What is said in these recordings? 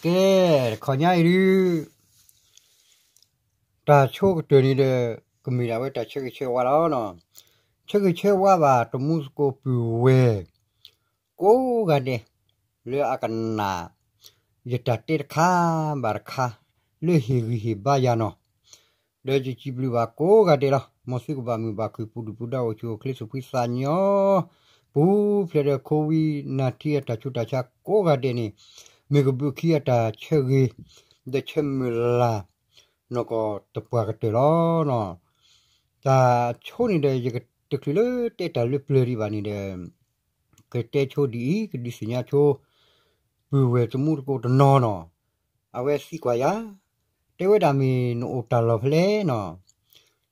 ကဲ, တခီညါအံၤဒုး တၢ်ဆိကတၢၢ်န့ၣ်ဒီး ကမ့ၢ်ဒၣ်ဝဲတၢ်ဆၢဂ့ၤဆၢဝါလီၤ. ဆၢဂ့ၤဆၢဝါဘၣ်တမူသကိးပုၢ်ဝဲၢ် ကိးဂၤဒဲး လၢအကနၣ် ယတၢ်တဲတခါဘၣ်တခါ လၢဟ့ၣ်ဂံၢ်ဟ့ၣ်ဘါယၤနီၤ. ဒီးယစံးဘျုးဘၣ်ကိးဂၤဒဲးလီၤ. မ်သုကဘၣ်မုာ်ဘၣ်ခုၣ် ပူၤဒုၣ်ပူၤဒါ အိၣ်ဆူၣ်အိၣ်ချ့ သူၣ်ဖှံသးညီ ပူၤဖျဲးဒီး ခိဝံနၢထံအတၢ်ဆူးတၢ်ဆါကိးဂၤဒဲးန့ၣ် မ့ၢ်ကဘုးခံအတၢ်ဆၢဂ့ၤ ဒီးဆၢမုၢ်လၢ် နီၢ်ကီၢ်တပှၢ်ကတၢၢ်လီၤ. တၢ်ဆိန့ၣ်ဒီး ယတချုးလၢတဲတၢ်လၢပျၢၤဒံးဘၣ်န့ၣ်ဒီး ကတဲဆိဒ်အံၤ ကဒုးသ့ၣ်ညါဆိ ပုၢ်ဝဲၢ်တမူသကိးတနီၤနီၤ အဝဲသံကွၢ်ယၤ, တဲဝဲဒၣ်မ့ၢ်နအိၣ်တၢ်လီၢ်ဖဲလဲၣ်နီၤ,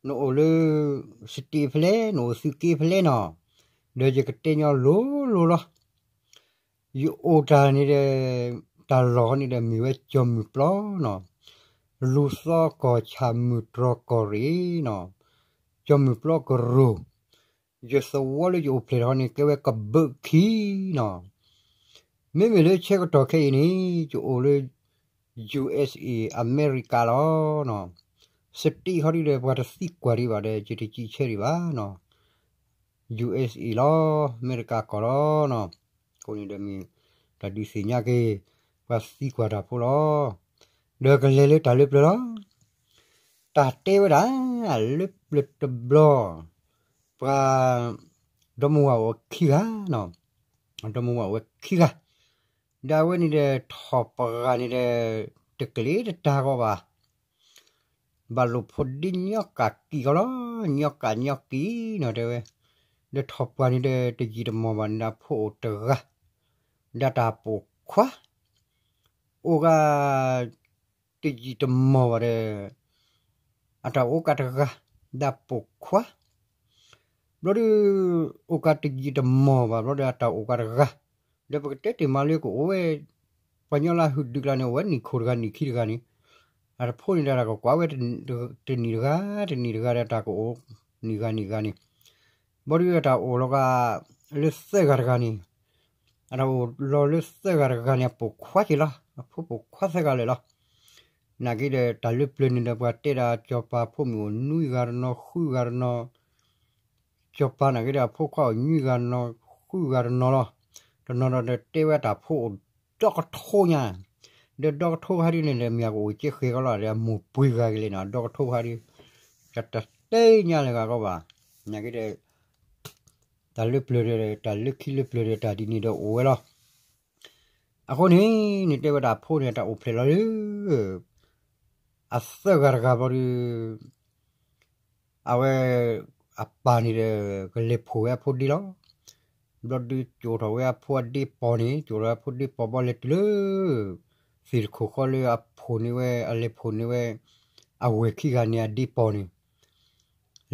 နအိၣ်လၢ state ဖဲလဲၣ်, နအိၣ်သုးက့ဖဲလဲၣ်နီၤ, ဒီးယကတဲညီလိၤလိၤလီၤ. ယအိၣ်တၢ်န့ၣ်ဒီး တၢ်လီၢ်န့ၣ်ဒီးမ့ၢ်ဝဲကၠီၤမုၢ်ပျီနီၤ, လူၤသီကီၢ်ဆၣ်မုၢ်တြီၢ်ကီၢ်ရ့ၣ်နီၤ, ကၠီၤမုၢ်ပျီကရူၢ်, ယသဝီလၢယအိၣ်ဖျဲၣ်ထီၣ်န့ၣ် ကဲဝဲကဘုးခံနီၤ. မ့မ့ၢ်လၢဆၢကတီၢ်ခဲအံၤန့ၣ် ယအိၣ်လၢ ယူၣ်အ့းအ့း အမဲရကၤလီၤ. state ခီဒုဒီး ပှၤတသံကွၢ်ဒံးဘၣ်ဒီး ယတစံးဆၢဒံးဘၣ်နီၤ. ယူၣ်အ့းအ့းလီၤ, အမဲရကၤကီၢ်လီၤနီၤ. အဃိန့ၣ်ဒီးမ့ၢ် တၢ်ဒုးသ့ၣ်ညါက့ၤ ပှၤသံကွၢ်တၢ်ဖိလီၤ. ဒီးကလဲၤလၢတၢ်လၢပျၢၤလီၤ. တၢ်တဲဝဲဒၣ် လၢပျၢၤတဘျီ ပှၤ ဒီမါဝၤအိၣ်ခံဂၤနီၤ, ဒီမါဝၤအိၣ်ဝဲခံဂၤ, ဒီးအဝဲန့ၣ်ဒီး ထီၣ်ပှၢ်န့ၣ်ဒီး တကျ့တတၢ်ဂီၤဘၣ် ဘၣ်လိာ်ဖိဒ့ညီကၣ်ကံၣ်ကီလီၤ, ညီကၣ်ညီကံၣ်နီၤတဲဝဲ, ဒီးထီၣ်ပှၢ်န့ၣ်ဒီး တယံာ်တမီၢ်ဘၣ်န့ၣ်ဒီး အဖိအိၣ်တဂၤ, ဒီးတၢ်ပိာ်ခွါ အိၣ်ဂၤ တယံာ်တမီၢ်ဘၣ်ဒီး အတၢ်အိၣ်ကးတဂၤ, ဒီးပိာ်ခွါ ဘျီဒုး အိၣ်ကးတယံာ်တမီၢ်ဘၣ် ဘျီဒီးအတၢ်အိၣ်ကးတဂၤ, ဒီးပကတဲတ့ၢ်မးလၢကအိၣ်ဝဲ ပှၤညီလၢအဟုၣ်ဒုးကျါန့ၣ် အိၣ်ဝဲနံၣ်ခိၣ်တဂၤ နံၣ်ခံတဂၤန့ၣ်, အတဖိန့ၣ်ဒီးတၢ်ကကွၢ်ဝဲ တနံၣ်တဂၤ တနံၣ်တဂၤဒီးတၢ်ကအိၣ် နံၣ်ဂၤနံၣ်ဂၤန့ၣ်, ဘျီဒုးအတၢ်အိၣ်လီၤကး လၢသၢဂၤတဂၤန့ၣ်, အတၢ်အိၣ်လီၤလၢသၢဂၤတဂၤန့ၣ် အပိာ်ခွါက့ၤလီၤ, အဖိပိာ်ခွါသၢဂၤလၢာ်လီၤ. နာ်က့ဒီးတၢ်လၢပျၢၤန့ၣ်ဒီး ပှၤတဲဒၣ်စီၤပၤဖိမုၣ်အိၣ်နွံဂၤတနီၤ ဃုဂၤတနီၤ, စီၤပၤနာ်က့ဒီး အဖိခွါအိၣ်နွံဂၤတနီၤ ဃုဂၤတနီၤလီၤ. တနီၤဒီးတဲဝဲတၢ်ဖိအိၣ်ဒီကထိညါ, ဒီးဒီကထိခါဒ်န့ၣ်ဒီး မ့ၢ်အကအိၣ်ကဲဃဲၤကီလီၤ ဒီးအမိၢ်ပှ့ၤဂၤကလဲၣ်နီၤ ဒီကထိခါဒ်, တၢ်တတဲညါလၢဂၤကီဘၣ်, နာ်က့ဒီး တၢ်လၢပျၢၤဒီး တၢ်လၢခံလၢပျၢၤဒီး တၢ်ဒ်န့ၣ်ဒီးအိၣ်ဝဲလီၤ. အဃိန့ၣ် နတဲဝဲဒၣ်အဖိန့ၣ် တၢ်အိၣ်ဖျဲၣ်လီၤလၢ အသၢဂၤတဂၤဘျီဒီး အဝဲ အပၢ်န့ၣ်ဒီး ကလဲၤဖိၣ်ဝဲအဖိဒ့လီၤ. ဘျီဒုးကၠိထီၣ်ဝဲအဖိအဒ့ပီၢ်န့ၣ် ကၠိထီၣ်ဝဲအဖိဒ့ပီၢ်ဘျီလဲၤတုၤလၢ သ့ၣ်တခိၣ်ဃီလၢအဖိၣ်န့ၢ်ဝဲ အလဲၤဖိၣ်န့ၢ်ဝဲ အဝဲၢ်ခံဂၤန့ၣ်အဒ့ပီၢ်န့ၣ်,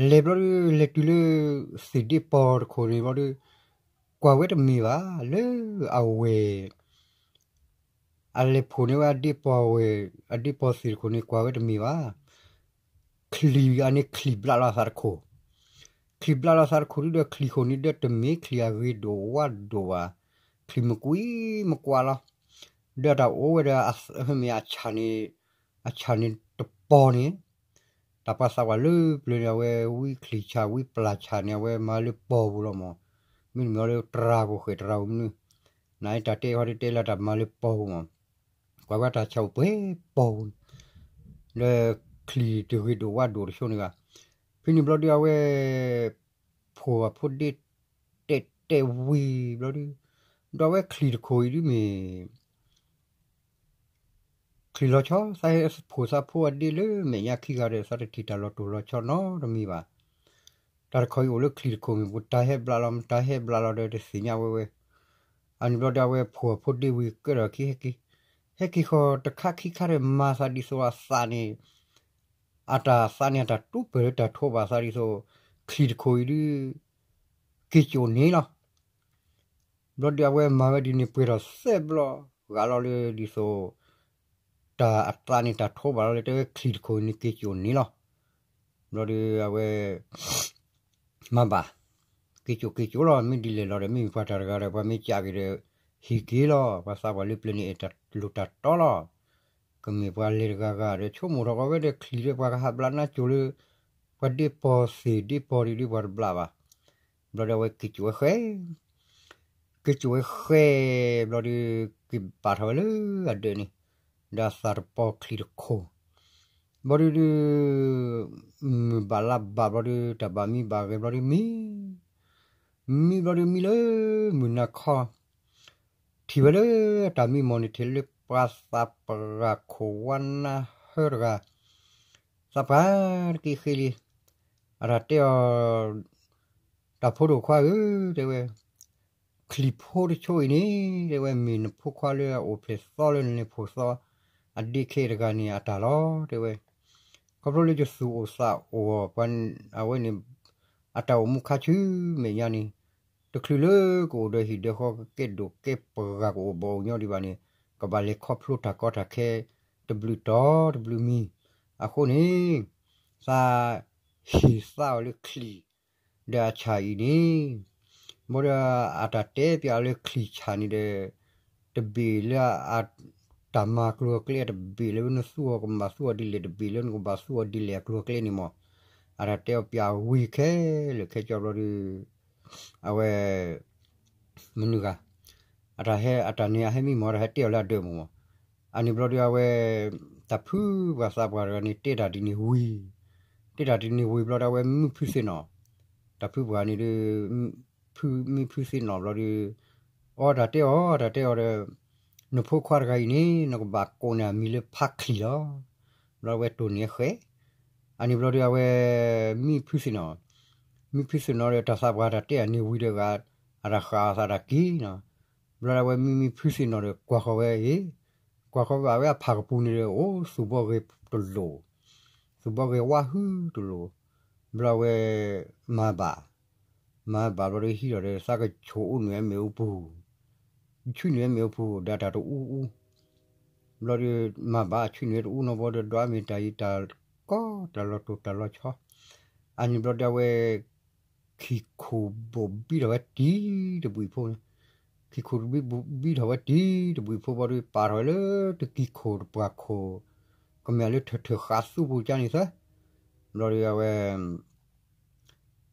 လဲၤဘျီဒုး လဲၤတုၤလၢ သ့ၣ်ဒ့ပီၢ်တခိၣ်န့ၣ်ဘျီဒုး ကွၢ်ဝဲတမ့ၢ်ဘၣ် လၢအဝဲၢ် အလဲၤဖိၣ်န့ၢ်ဝဲအဒ့ပီၢ်ဝဲၢ် အဒ့ပီၢ်သ့ၣ်တခိၣ်န့ၣ် ကွၢ်ဝဲတမ့ၢ်ဘၣ်. ချံၣ်အန့ၣ်ချံၣ်ဘျးလီၤအသးတခိၣ်, ချံၣ်ဘျးလီၤအသးတခိၣ်ဒုဒီး ချံၣ်ခိၣ်န့ၣ်ဒီးတမ့ၢ် ချံၣ်အဂ့ၤဒိၣ်ဝါဒိၣ်ဘၣ်, ချံၣ်မကွံမကွၢ်လီၤ. ဒီးတၢ်အိၣ်ဝဲဒီး မ့ၢ်အဆၣ်န့ၣ် အဆၣ်န့ၣ်တပီၢ်န့ၣ် တၢ်ပှၤသးပှၢ်လၢပျၢၤန့ၣ် အဝဲဝံချံၣ်ဆၣ်ဝံပျၢ်ဆၣ်န့ၣ် အဝဲမၤလၢပီၢ်ပူၤလီၤမး, မ့တမ့ၢ်အီၤလၢတရၣ်ပူၤဃဲၣ်တရၣ်ပူၤမနုၤ, နတၢ်တဲဃီဒ်တဲလၢတၢ်မၤလၢပီၢ်ပူၤမး, ကွၢ်ဝဲတၢ်ဆၣ်အိၣ်ပှဲၤပီၢ်ပူၤ, ဒီးချံၣ်တဂ့ၤဒိၣ်ဝါဒိၣ်တဆိန့ၣ်ဘၣ်. ဖဲန့ၣ်ဘျီဒုးအဝဲ ဖိၣ်အဖိဒ့ တဲာ်တဲာ်ဝံၤဘျီဒုး, ဒီးအဝဲချံၣ်တခိၣ်အံၤဒုမ့ၢ် ချံၣ်လီၤဆီ သးဟဲဖိၣ်သးဖိအဒ့လၢမဲာ်ညါခံဂၤဒီး သးတထံၣ်တၢ်လီၤတိၢ်လီၤဆီနီတမံၤဘၣ်. တၢ်တခီအံၤအိၣ်လၢချံၣ်တခိၣ်မ့ၢ် ပတၢ်ဟဲဘျးလီၤ မတၢ်ဟဲဘျးလီၤဒီးတသ့ၣ်ညါဝဲဝဲ. အန့ၣ်ဘျီဒီးအဝဲဖိၣ်အဖိဒ့ဝံၤကဲထီၣ်ခံ ဟဲက့ၤ, ဟဲက့ၤဃီတခါခံခါဒီးမၤသးဒ်သိးအသးန့ၣ် အတၢ်သးန့ၣ် အတၢ်တူၢ်ပၢၢ်လၢတၢ်ထိးဘၣ်သးဒ်သိး ချံၣ်တခိၣ်အံၤဒုး က့ၤစိာ်န့ၣ်လီၤ. ဘျီဒုးအဝဲမၤဝဲဒ်န့ၣ်ပှဲၤထီၣ်သၢဘျီ, ဂာ်လီၤလၢဒ်သိး တၢ်အသးန့ၣ်တၢ်ထိးဘၣ်လီၤလၢ တဲဝဲချံၣ်တခိၣ်န့ၣ် က့ၤစိာ်န့ၣ်လီၤ. ဘျီဒုးအဝဲ မၤဘၣ်, က့ၤစိာ်က့ၤစိာ်လီၤ, မ့ၢ်ဒ်လဲၣ်လီၤဒီး မ့ၢ်ပှၤတၢ်တဂၤဒီး ပှၤမ့ၢ်ကးက့ၤဒီး ဟ့ၣ်က့ၤလီၤ. ပှၤသးပှၢ်လၢပျၢၤန့ၣ် အဲၣ်တၢ်လိၣ်တၢ်တီလီၤ. ကမ့ၢ်ပှၤလဲၤတဂၤဂၤဒီး ဆိကမိၣ်ထီၣ်ကီးဝဲဒီးချံၣ်ဒီး ပှၤကဟးဘျးနါစိၤလၢ ပှၤဒ့ပီၢ်သ့ၣ်ဒ့ပီၢ်ဒ်ဒီး ပှၤတဘျးဘၣ်. ဘျီဒီးအဝဲက့ၤစိာ်ဝဲဃဲ က့ၤစိာ်ဝဲဃဲ ဘျီဒီး က့ၤပာ်ထီၣ်ဝဲလၢအဒၢးန့ၣ်, ဒီးအသၣ်တပီၤချံၣ်တခိၣ်, ဘျီဒုးဒုး မုၢ်ဘၣ်လါဘၣ်ဘျီဒုး တၢ်ဘၣ်မံဘၣ်ဂဲၤဘျီဒုးမံ, မံဘျီဒုးမံလၢမုၢ်နၤခီ, ထံၣ်ဝဲလၢတၢ်မံမီၢ်န့ၣ် ထံၣ်လၢပှၤသးပှၢ်ခိၣ်ဝါနါဟၢတဂၤ, သးပှၢ်တက့ၢ်ဃ့လံ, အတၢ်တဲအီၤ တၢ်ဖိဒိၣ်ခွါဧၢ, တဲဝဲ, ချံၣ်ဖိတဆိအံၤန့ၣ် တဲဝဲ မ့ၢ်နဖိခွါလၢအအိၣ်ဖျဲၣ်သီလၢနလဲၤဖိၣ်သီ အဒ့ခဲတဂၤန့ၣ်အတၢ်လီၤ တဲဝဲ, ခီဖျိလၢယသူၣ်အိၣ်သးအိၣ်အီၤ ပှၤအဝဲန့ၣ် အတၢ်အိၣ်မူခါဆူမဲာ်ညါန့ၣ် တချုးလၢကအိၣ်ဒီးဟံၣ်ဒီးဃီ ကကဲဒိၣ်ကဲပှၤ ကအိၣ်ဘီၣ်အိၣ်ညီဒံးဘၣ်န့ၣ် ကဘၣ်လဲၤခီဖျိတၢ်ကီတၢ်ခဲ တဘျုးတီၤတဘျုးမံၤ, အဃိန့ၣ် သး ဟ့ၣ်သးအီၤလၢချံၣ် ဒီးအဆၣ်အံၤန့ၣ်, ဘၣ်ဒီးအတၢ်တဲပျးအီၤလၢချံၣ်ဆၣ်န့ၣ်ဒီး တဘ့ၣ်လၢအတၢ်မၤကျိၤအကျဲ တဘ့ၣ်လၢနသူအီၤကဘၣ်သူအီၤဒ်လဲၣ် တဘ့ၣ်လၢနကဘၣ်သူအီၤဒ်လဲၣ်အကျိၤအကျဲန့ၣ်မီၢ်, အတၢ်တဲအီၤပျးဝံၤခဲလၢာ်ခဲဆ့ဘျီဒီး အဝဲ မနုၤဂၤ အတၢ်ဟဲအတၢ်န့ၣ်အဟဲမံမီၢ် တၢ်ဟဲတဲအီၤလၢအဒၢးမီၢ်မီၢ်, အန့ၣ်ဘျီဒီးအဝဲ တၢ်ဖုပှၤသးပှၢ်တဂၤန့ၣ် တဲတၢ်ဒ်န့ၣ်ဝံၤ, တဲတၢ်ဒ်န့ၣ်ဝံၤဘျီဒီးအဝဲမံဖုသ့ၣ်နီၣ်, တၢ်ဖုပှၤန့ၣ်ဒီး ဖုမံဖုသ့ၣ်နီၣ်ဘျီဒီး အီတၢ်တဲအီၤ တၢ်တဲအီၤဒီး နဖိခွါတဂၤအံၤန့ၣ် နကဘၣ်ကိးန့ၢ်အမံၤလၢဖါချံၣ်လီၤ. ဘျီအဝဲတိၢ်န့ၢ်ဃဲ အန့ၣ်ဘျီဒီးအဝဲ မံဖုသ့ၣ်နီၣ်, မံဖုသ့ၣ်နီၣ်ဒီးတၢ်သးပှၢ်တၢ်တဲအန့ၣ်ဝံၤဒီး အတၢ်ဃးအသးတၢ်က့ၤနီၣ်, ဘျီဒီးအဝဲမံမံဖုသ့ၣ်နီၣ်ဒီးကွၢ်ဃီၤဝဲအံၤ, ကွၢ်ဃီၤဘၣ်ဝဲအဖၣ်ကပူၤန့ၣ်ဒီး အိၣ်သူၣ်ဘီဂ့ၤတလိၣ်, သူၣ်ဘီဂ့ၤဝါဟုတလိၣ်, ဘျီအဝဲ မၤဘၣ် မၤဘၣ်ဘျီဒီးဟံးထီၣ်ဒီး သးကဆိၣ်အူနုာ်အမဲာ်အူပူၤ, ဆှံနုာ်အမဲာ်အူပူၤ ဒီးတၢ်တအူအူ, ဘျီဒီး မၤဘၣ်ဆှံနုာ်တအူနီတဘျီဒီး ဒွးမ့ၢ်တၢ်အံၤတၢ်ကီတၢ်လီၤတိၢ်တၢ်လီၤဆီ, အန့ၣ်ဘျီဒီးအဝဲ ခံခိၣ်ဘိၣ်ဘံထီၣ်ဝဲတံၤတဘှံးဖိန့ၣ်, ခံခိၣ်တဘံဘံထီၣ်ဝဲတံၤတဘှံးဖိဘျီဒီး ပာ်ထီၣ်ဝဲလၢတကံၢ်ခိၣ်တပှၢ်ခိၣ်, ကမ့ၢ်လၢထၢၣ်ထၢၣ်ဃးသူပူၤကန့ၣ်သၢ, ဘျီဒီးအဝဲ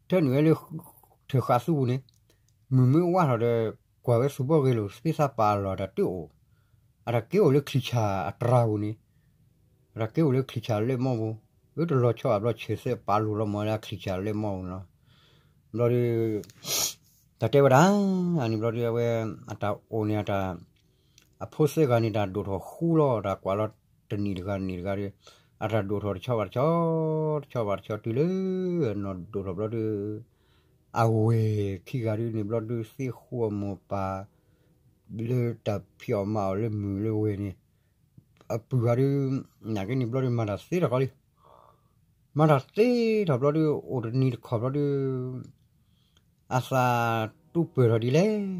ထၢနုာ်ဝဲလၢ ထၢၣ်ဃးသူပူၤန့ၣ်, မုၢ်မ့ၢ်ဝါထီၣ်ဒီး ကွၢ်ဝဲသူၣ်ဘီဂ့ၤလိာ် သ့သးပာ်လီၤတၢ်တအိၣ်, အတၢ်က့ၤအိၣ်လၢချံၣ်ဆၣ်အတရၤပူၤန့ၣ်, အတၢ်က့ၤအိၣ်လၢချံၣ်ဆၣ်လၢမီၢ်ပူၤ, အတလီၤဆီဘၣ်ဘျီ ဆဲးသဲပာ်လိာ်လီၤမၢ်လၢချံၣ်ဆၣ်လၢမီၢ်ပူၤန့ၣ်လီၤ. ဘျီဒီး တၢ်တဲဝဲဒၣ်, အန့ၣ်ဘျီဒီးအဝဲ အတၢ်အိၣ်န့ၣ် အဖိသၢဂၤန့ၣ် တၢ်ဒိၣ်ထီၣ်ဃူလီၤ တၢ်ကွၢ်လီၤတနံၤတဂၤတနံၤတဂၤဒီး အတၢ်ဒိၣ်ထီၣ်တဆီဘၣ်တဆီ, တဆီဘၣ်တဆီ တုၤလၢနီၢ်ဒိၣ်ထီၣ်ဘျီဒီး အဝဲၢ်ခံဂၤဒုန့ၣ်ဘျီဒီး သ့ဃူအမိၢ်ပၢ် လၢတၢ်ဖံးအီၣ်မၤအီၣ်လၢမုၢ်လၢဝဲၢ်န့ၣ် အပုၢ်ဂၤဒု နာ်က့န့ၣ်ဘျီဒီး မၤတၢ်သ့ထီၣ်ကီလံ, မၤတၢ်သ့ထီၣ်ဘျီဒီး အိၣ်တနံၤတခီဘျီဒီး အသးတူၢ်ပၢၢ်ထီၣ်ဒ်လဲၣ်,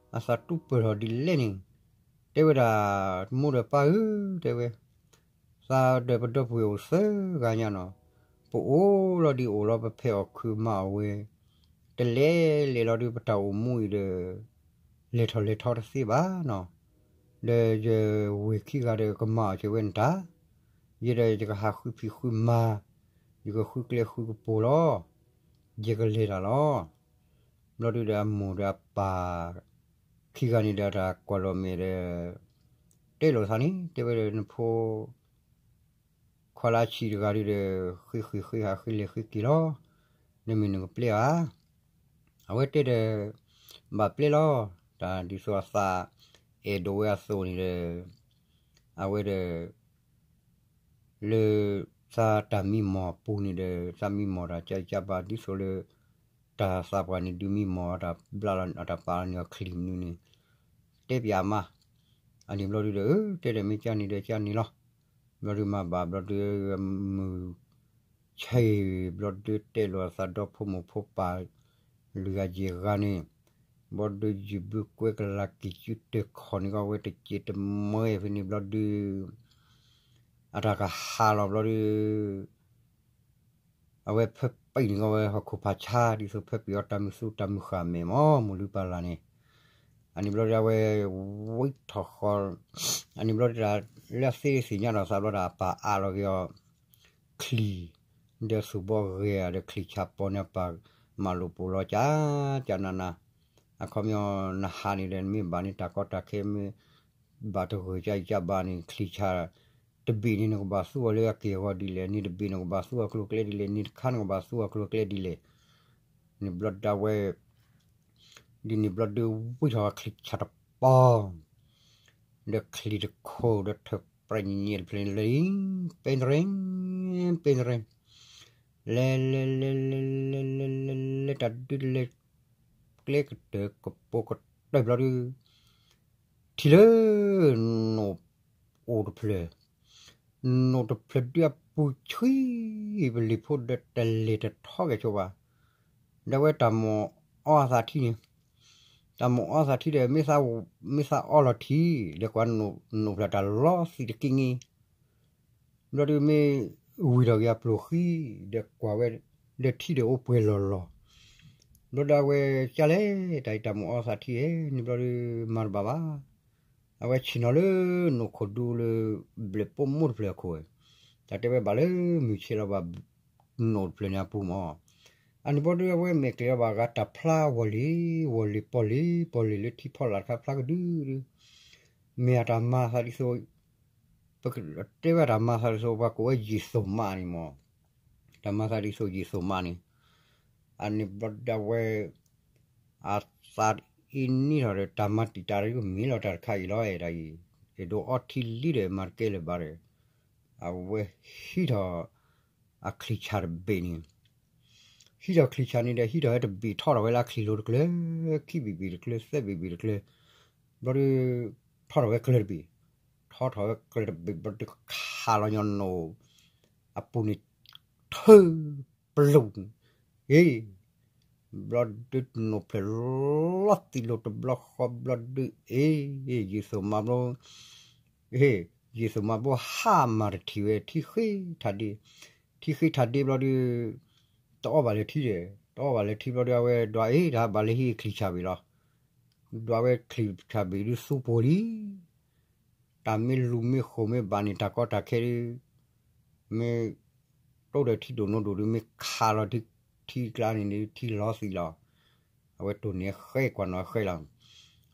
အသးတူၢ်ပၢၢ်ထီၣ်ဒ်လဲၣ်န့ၣ်, တဲဝဲဒၣ်, မိၢ်ဒီးပၢ်ဧၢ, တဲဝဲ, သးဒီးပဒီပုၢ်ဝဲၢ်အိၣ်သၢဂၤညါနီၤ, ပအိၣ်လီၤဒံးအိၣ်လီၤ ပဖဲအီၣ်ခုးမၤအီၣ်ဝဲ, တလဲၤလဲၤလီၤဒီး ပတၢ်အိၣ်မူအံၤဒီး လဲၤထီၣ်လဲၤထီတသ့ဘၣ်နီၤ, ဒီးယဝဲၢ်ခံဂၤဒီး ကမၤအီၣ်က့ၤဝဲနတၢ်, ယဲဒီးယကဟးဃုဖံးဃုမၤ, ယကဃုကျဲဃုကပူၤလီၤ, ယကလဲၤတၢ်လီၤ. ဘျီဒုဒီးအမိၢ်ဒီးအပၢ် ခံဂၤန့ၣ်ဒီး တၢ်ကွၢ်လီၤမဲာ်ဒီး တဲလိာ်သးန့ၣ် တဲဝဲဒီး နဖိခွါလၢအဆံးတဂၤဒုဒီး ဃ့ဃ့ဃ့ဟးဃ့လဲၤဃ့က့ၤလီၤ, နမ့ၢ်နကပျဲဧါ, အဝဲတဲဒီး ဘၣ်ပျဲလီၤ, တၢ်ဒ်သိးအသးအဲၣ်ဒိးဝဲအသိးန့ၣ်ဒီး အဝဲဒီး လၢ သးတၢ်မံမီၢ်ပူၤန့ၣ်ဒီး သးမံမီၢ်တၢ်ကၢ်ကၢ်ဘၣ် ဒ်သိးလၢ တၢ်သးပှၢ်န့ၣ်ဒုးမံမီၢ် တၢ်ဘျါလီၤ တၢ်ပာ်လီၤန့ၢ်အီၤချံၣ်မနုၤန့ၣ် တဲပၠးမး, အန့ၣ်ဘျီဒုဒီး တဲဒီးမ့ၢ်ကၢ်န့ၣ်ဒီးကၢ်န့ၣ်လီၤ, ဘျီဒုမၤဘၣ်ဘျီဒု မုၢ် ဆဲး ဘျီဒုတဲလိာ်အသးဒီဖိမိၢ်ဖိပၢ် လွံၢ်ဂၤယဲၢ်ဂၤန့ၣ်, ဘျီဒုယုၢ်ဘုကွဲကလၤက့ၤစုတၢၢ်ခီၣ်န့ၣ်ကီး အဝဲတစဲးတမှဲဖဲန့ၣ်ဘျီဒု အတၢ်ကဟးလီၤဘျီဒု အဝဲဖဲပံၤန့ၣ်ကီး အဝဲဟီၣ်ခိၣ်ဖးဆါ ဒ်သိးဖဲပံၤအီၤတၢ်မုၢ်သူတၢ်မုၢ်ဃၢ်မဲာ်မး မိၢ်လုၢ်ပၢ်လၢ်န့ၣ်, အန့ၣ်ဘျီဒၣ်အဝဲ ဝံထီၣ်ဃီ, အန့ၣ်ဘျီဒၣ် လၢအသ့သ့ၣ်ညါဒီးသးဘျီဒီး အပာ်အါလီၤက့ၤအီၤ ချံ, ဒီးသူၣ်ဘီဂ့ၤဧါဒီးချံၣ်ဆၣ်ပီန့ၣ် အပာ်မၤလိာ်ပိာ်လီၤကၠးကၠးနးနး, အခီပညီ နဟးန့ၣ်ဒီး နမ့ၢ်ဘၣ်န့ၣ် တၢ်ကီတၢ်ခဲမ့ၢ် ဘၣ်တဂၢၢ်ကၠါအံၤကၠါဘၣ်န့ၣ် ချံၣ်ဆၣ်တဘ့ၣ်န့ၣ် နကဘၣ်သူအီၤလၢအက့ၢ်အဂီၤဒ်လဲၣ်, န့ၣ်တဘ့ၣ်နကဘၣ်သူအီၤကျိၤကျဲဒ်လဲၣ်, န့ၣ်တခါနကဘၣ်သူအီၤကျိၤကျဲဒ်လဲၣ်, န့ၣ်ဘျီဒၣ်ဝဲ ဒ်န့ၣ်ဘျီဒုးဝံထီၣ်ချံၣ်ဆၣ်တပီၤ, ဒီးချံၣ်တခိၣ်ဒီးထၢၣ်ပြဲၢ်ညဲၣ်တဖျၢၣ်န့ၣ်လၢ ပ့တရဲ, ပ့တရဲ, လဲၤလဲၤလဲၤလဲၤလဲၤလဲၤလဲၤလဲၤ တၢ်ဒုးလဲၤ ကျဲကတၢၢ်ကပိာ်ကတၢၢ်ဘျီဒုး ထံၣ်လၢ နိၣ်အိၣ်တဖျၢၣ်, နိၣ်တဖျၢၣ်ဒုးအပူၤဆှံ ပလံၤဖိဒီးတလဲၤတထီကဲဆိဘၣ်, ဒီးဝဲတၢ်မိၣ်အီအသးထံန့ၣ်, တၢ်မိၣ်အီသးထံဒီး မ့ၢ်သးအီလီၤထံ, ဒီးကွၢ်နိၣ်ဖျၢၣ်တၢ်လီၤသံးတက့ၢ်န့ၣ် ဘျီဒုးမ့ၢ်ဝံၤထီၣ်က့ၤအပျိၢ်ဃံ, ဒီးကွၢ်ဝဲ ဒီးထံဒီးအိၣ်ပှဲၤလီၤလီၤ, ဘျီဒုးအဝဲကၢ်လဲၣ် တၢ်အံၤတၢ်မိၣ်အီသးထံဧၢ, န့ၣ်ဘျီဒုးမၤတဘၣ်ဘၣ်, အဝဲဆ့ၣ်နီၤလၢနိၣ်ခိၣ်ဒူလၢ ဘျဲၣ်ပိာ်မိၢ်တဖျၢၣ်အခိၣ်, တၢ်တဲဝဲဘၣ်လၢမုၢ်ဆ့ၣ်လီၤဘၣ် နိၣ်တဖျၢၣ်န့ၣ်အပူၤမး, အန့ၣ်ဘျီဒုးအဝဲမဲာ်ကျဲၤလီၤဘၣ်အဂၤတၢ်ဖျါဝီၤလံ, ဝီၤလံပီၣ်လံ, ပီၣ်လံလၢထံဖီလာ်တခါဖျါကဒုဒု, မ့ၢ်အတၢ်မၤသးဒ်သိး ပတဲဝဲတၢ်မၤသးဒ်သိး ပှၤကိးဝဲယံာ်သိၣ်မးန့ၣ်မး, တၢ်မၤသးဒ်သိးယံာ်သိၣ်မးန့ၣ်, အန့ၣ်ဘျီဒၣ်ဝဲ အသးအံၤနံၣ်ထီၣ်ဒီး တၢ်မၤတံာ်တာ်ဒီးမ့ၢ်လီၤတၢ်တခါအံၤလီၤ, အဲၣ်ဒိးအီထံလံဒီး မၤတကဲလၢၤဘၣ်ဒီး အဝဲဟံးထီၣ် အချံၣ်ဆၣ်တဘ့ၣ်န့ၣ် ဟံးထီၣ်ချံၣ်ဆၣ်န့ၣ်ဒီး ဟံးထီၣ်ဝဲတဘ့ၣ်ထီထီၣ်ဝဲလၢအချံၣ်လိၤတကျၢၤ, ခံဘ့ၣ်ဘ့ၣ်တကျၢၤ, သၢဘ့ၣ်ဘ့ၣ်တကျၢၤ, ဘျီဒုး ထီထီၣ်ဝဲကျၢၤတဘ့ၣ်, ထီထီၣ်ဝဲကျၢၤတဘ့ၣ် ဘျီဒုးခးလီၤညီနိၣ် အပူၤန့ၣ် ထၢပလိၣ်န့ၣ်, အ့ ဘျီဒုးနိၣ်ဖျၢၣ်လီၤသံးလိာ်တဘျီဃီဘျီဒုး အ့ ယံာ်သိၣ်မးဘျီ ယံာ်သိၣ်မးဘျီဟးမၤတထံၣ်ဝဲ ထံဃ့ထးဒ့, ထံဃ့ထးဒ့ဘျီဒုး တအီၣ်ဘၣ်လၢထံဒီး တအီၣ်ဘၣ်လၢထံဘျီဒုး အဝဲဒွးအ့ၣ် တၢ်ဘၣ်လၢဟံးချံၣ်ဆၣ်ဘ့ၣ်လီၤ, ဒွးဝဲချံၣ်ဆၣ်ဘ့ၣ်ဒုးသူပှိၤလံ တၢ်မ့ၢ်လူၤမ့ၢ်ဃိာ်မ့ၢ်ဘၣ်န့ၣ် တၢ်ကီတၢ်ခဲဒုး မ့ၢ် တိၢ်ဒီးထံဒိၣ်နိဒိၣ်ဒုး မ့ၢ်ခးလီၤထံကျါန့ၣ် ထံလီၤသံးလီၤ, အဝဲတိၢ်န့ၢ်ဃဲကွၢ်နီၤဃဲလီၤ,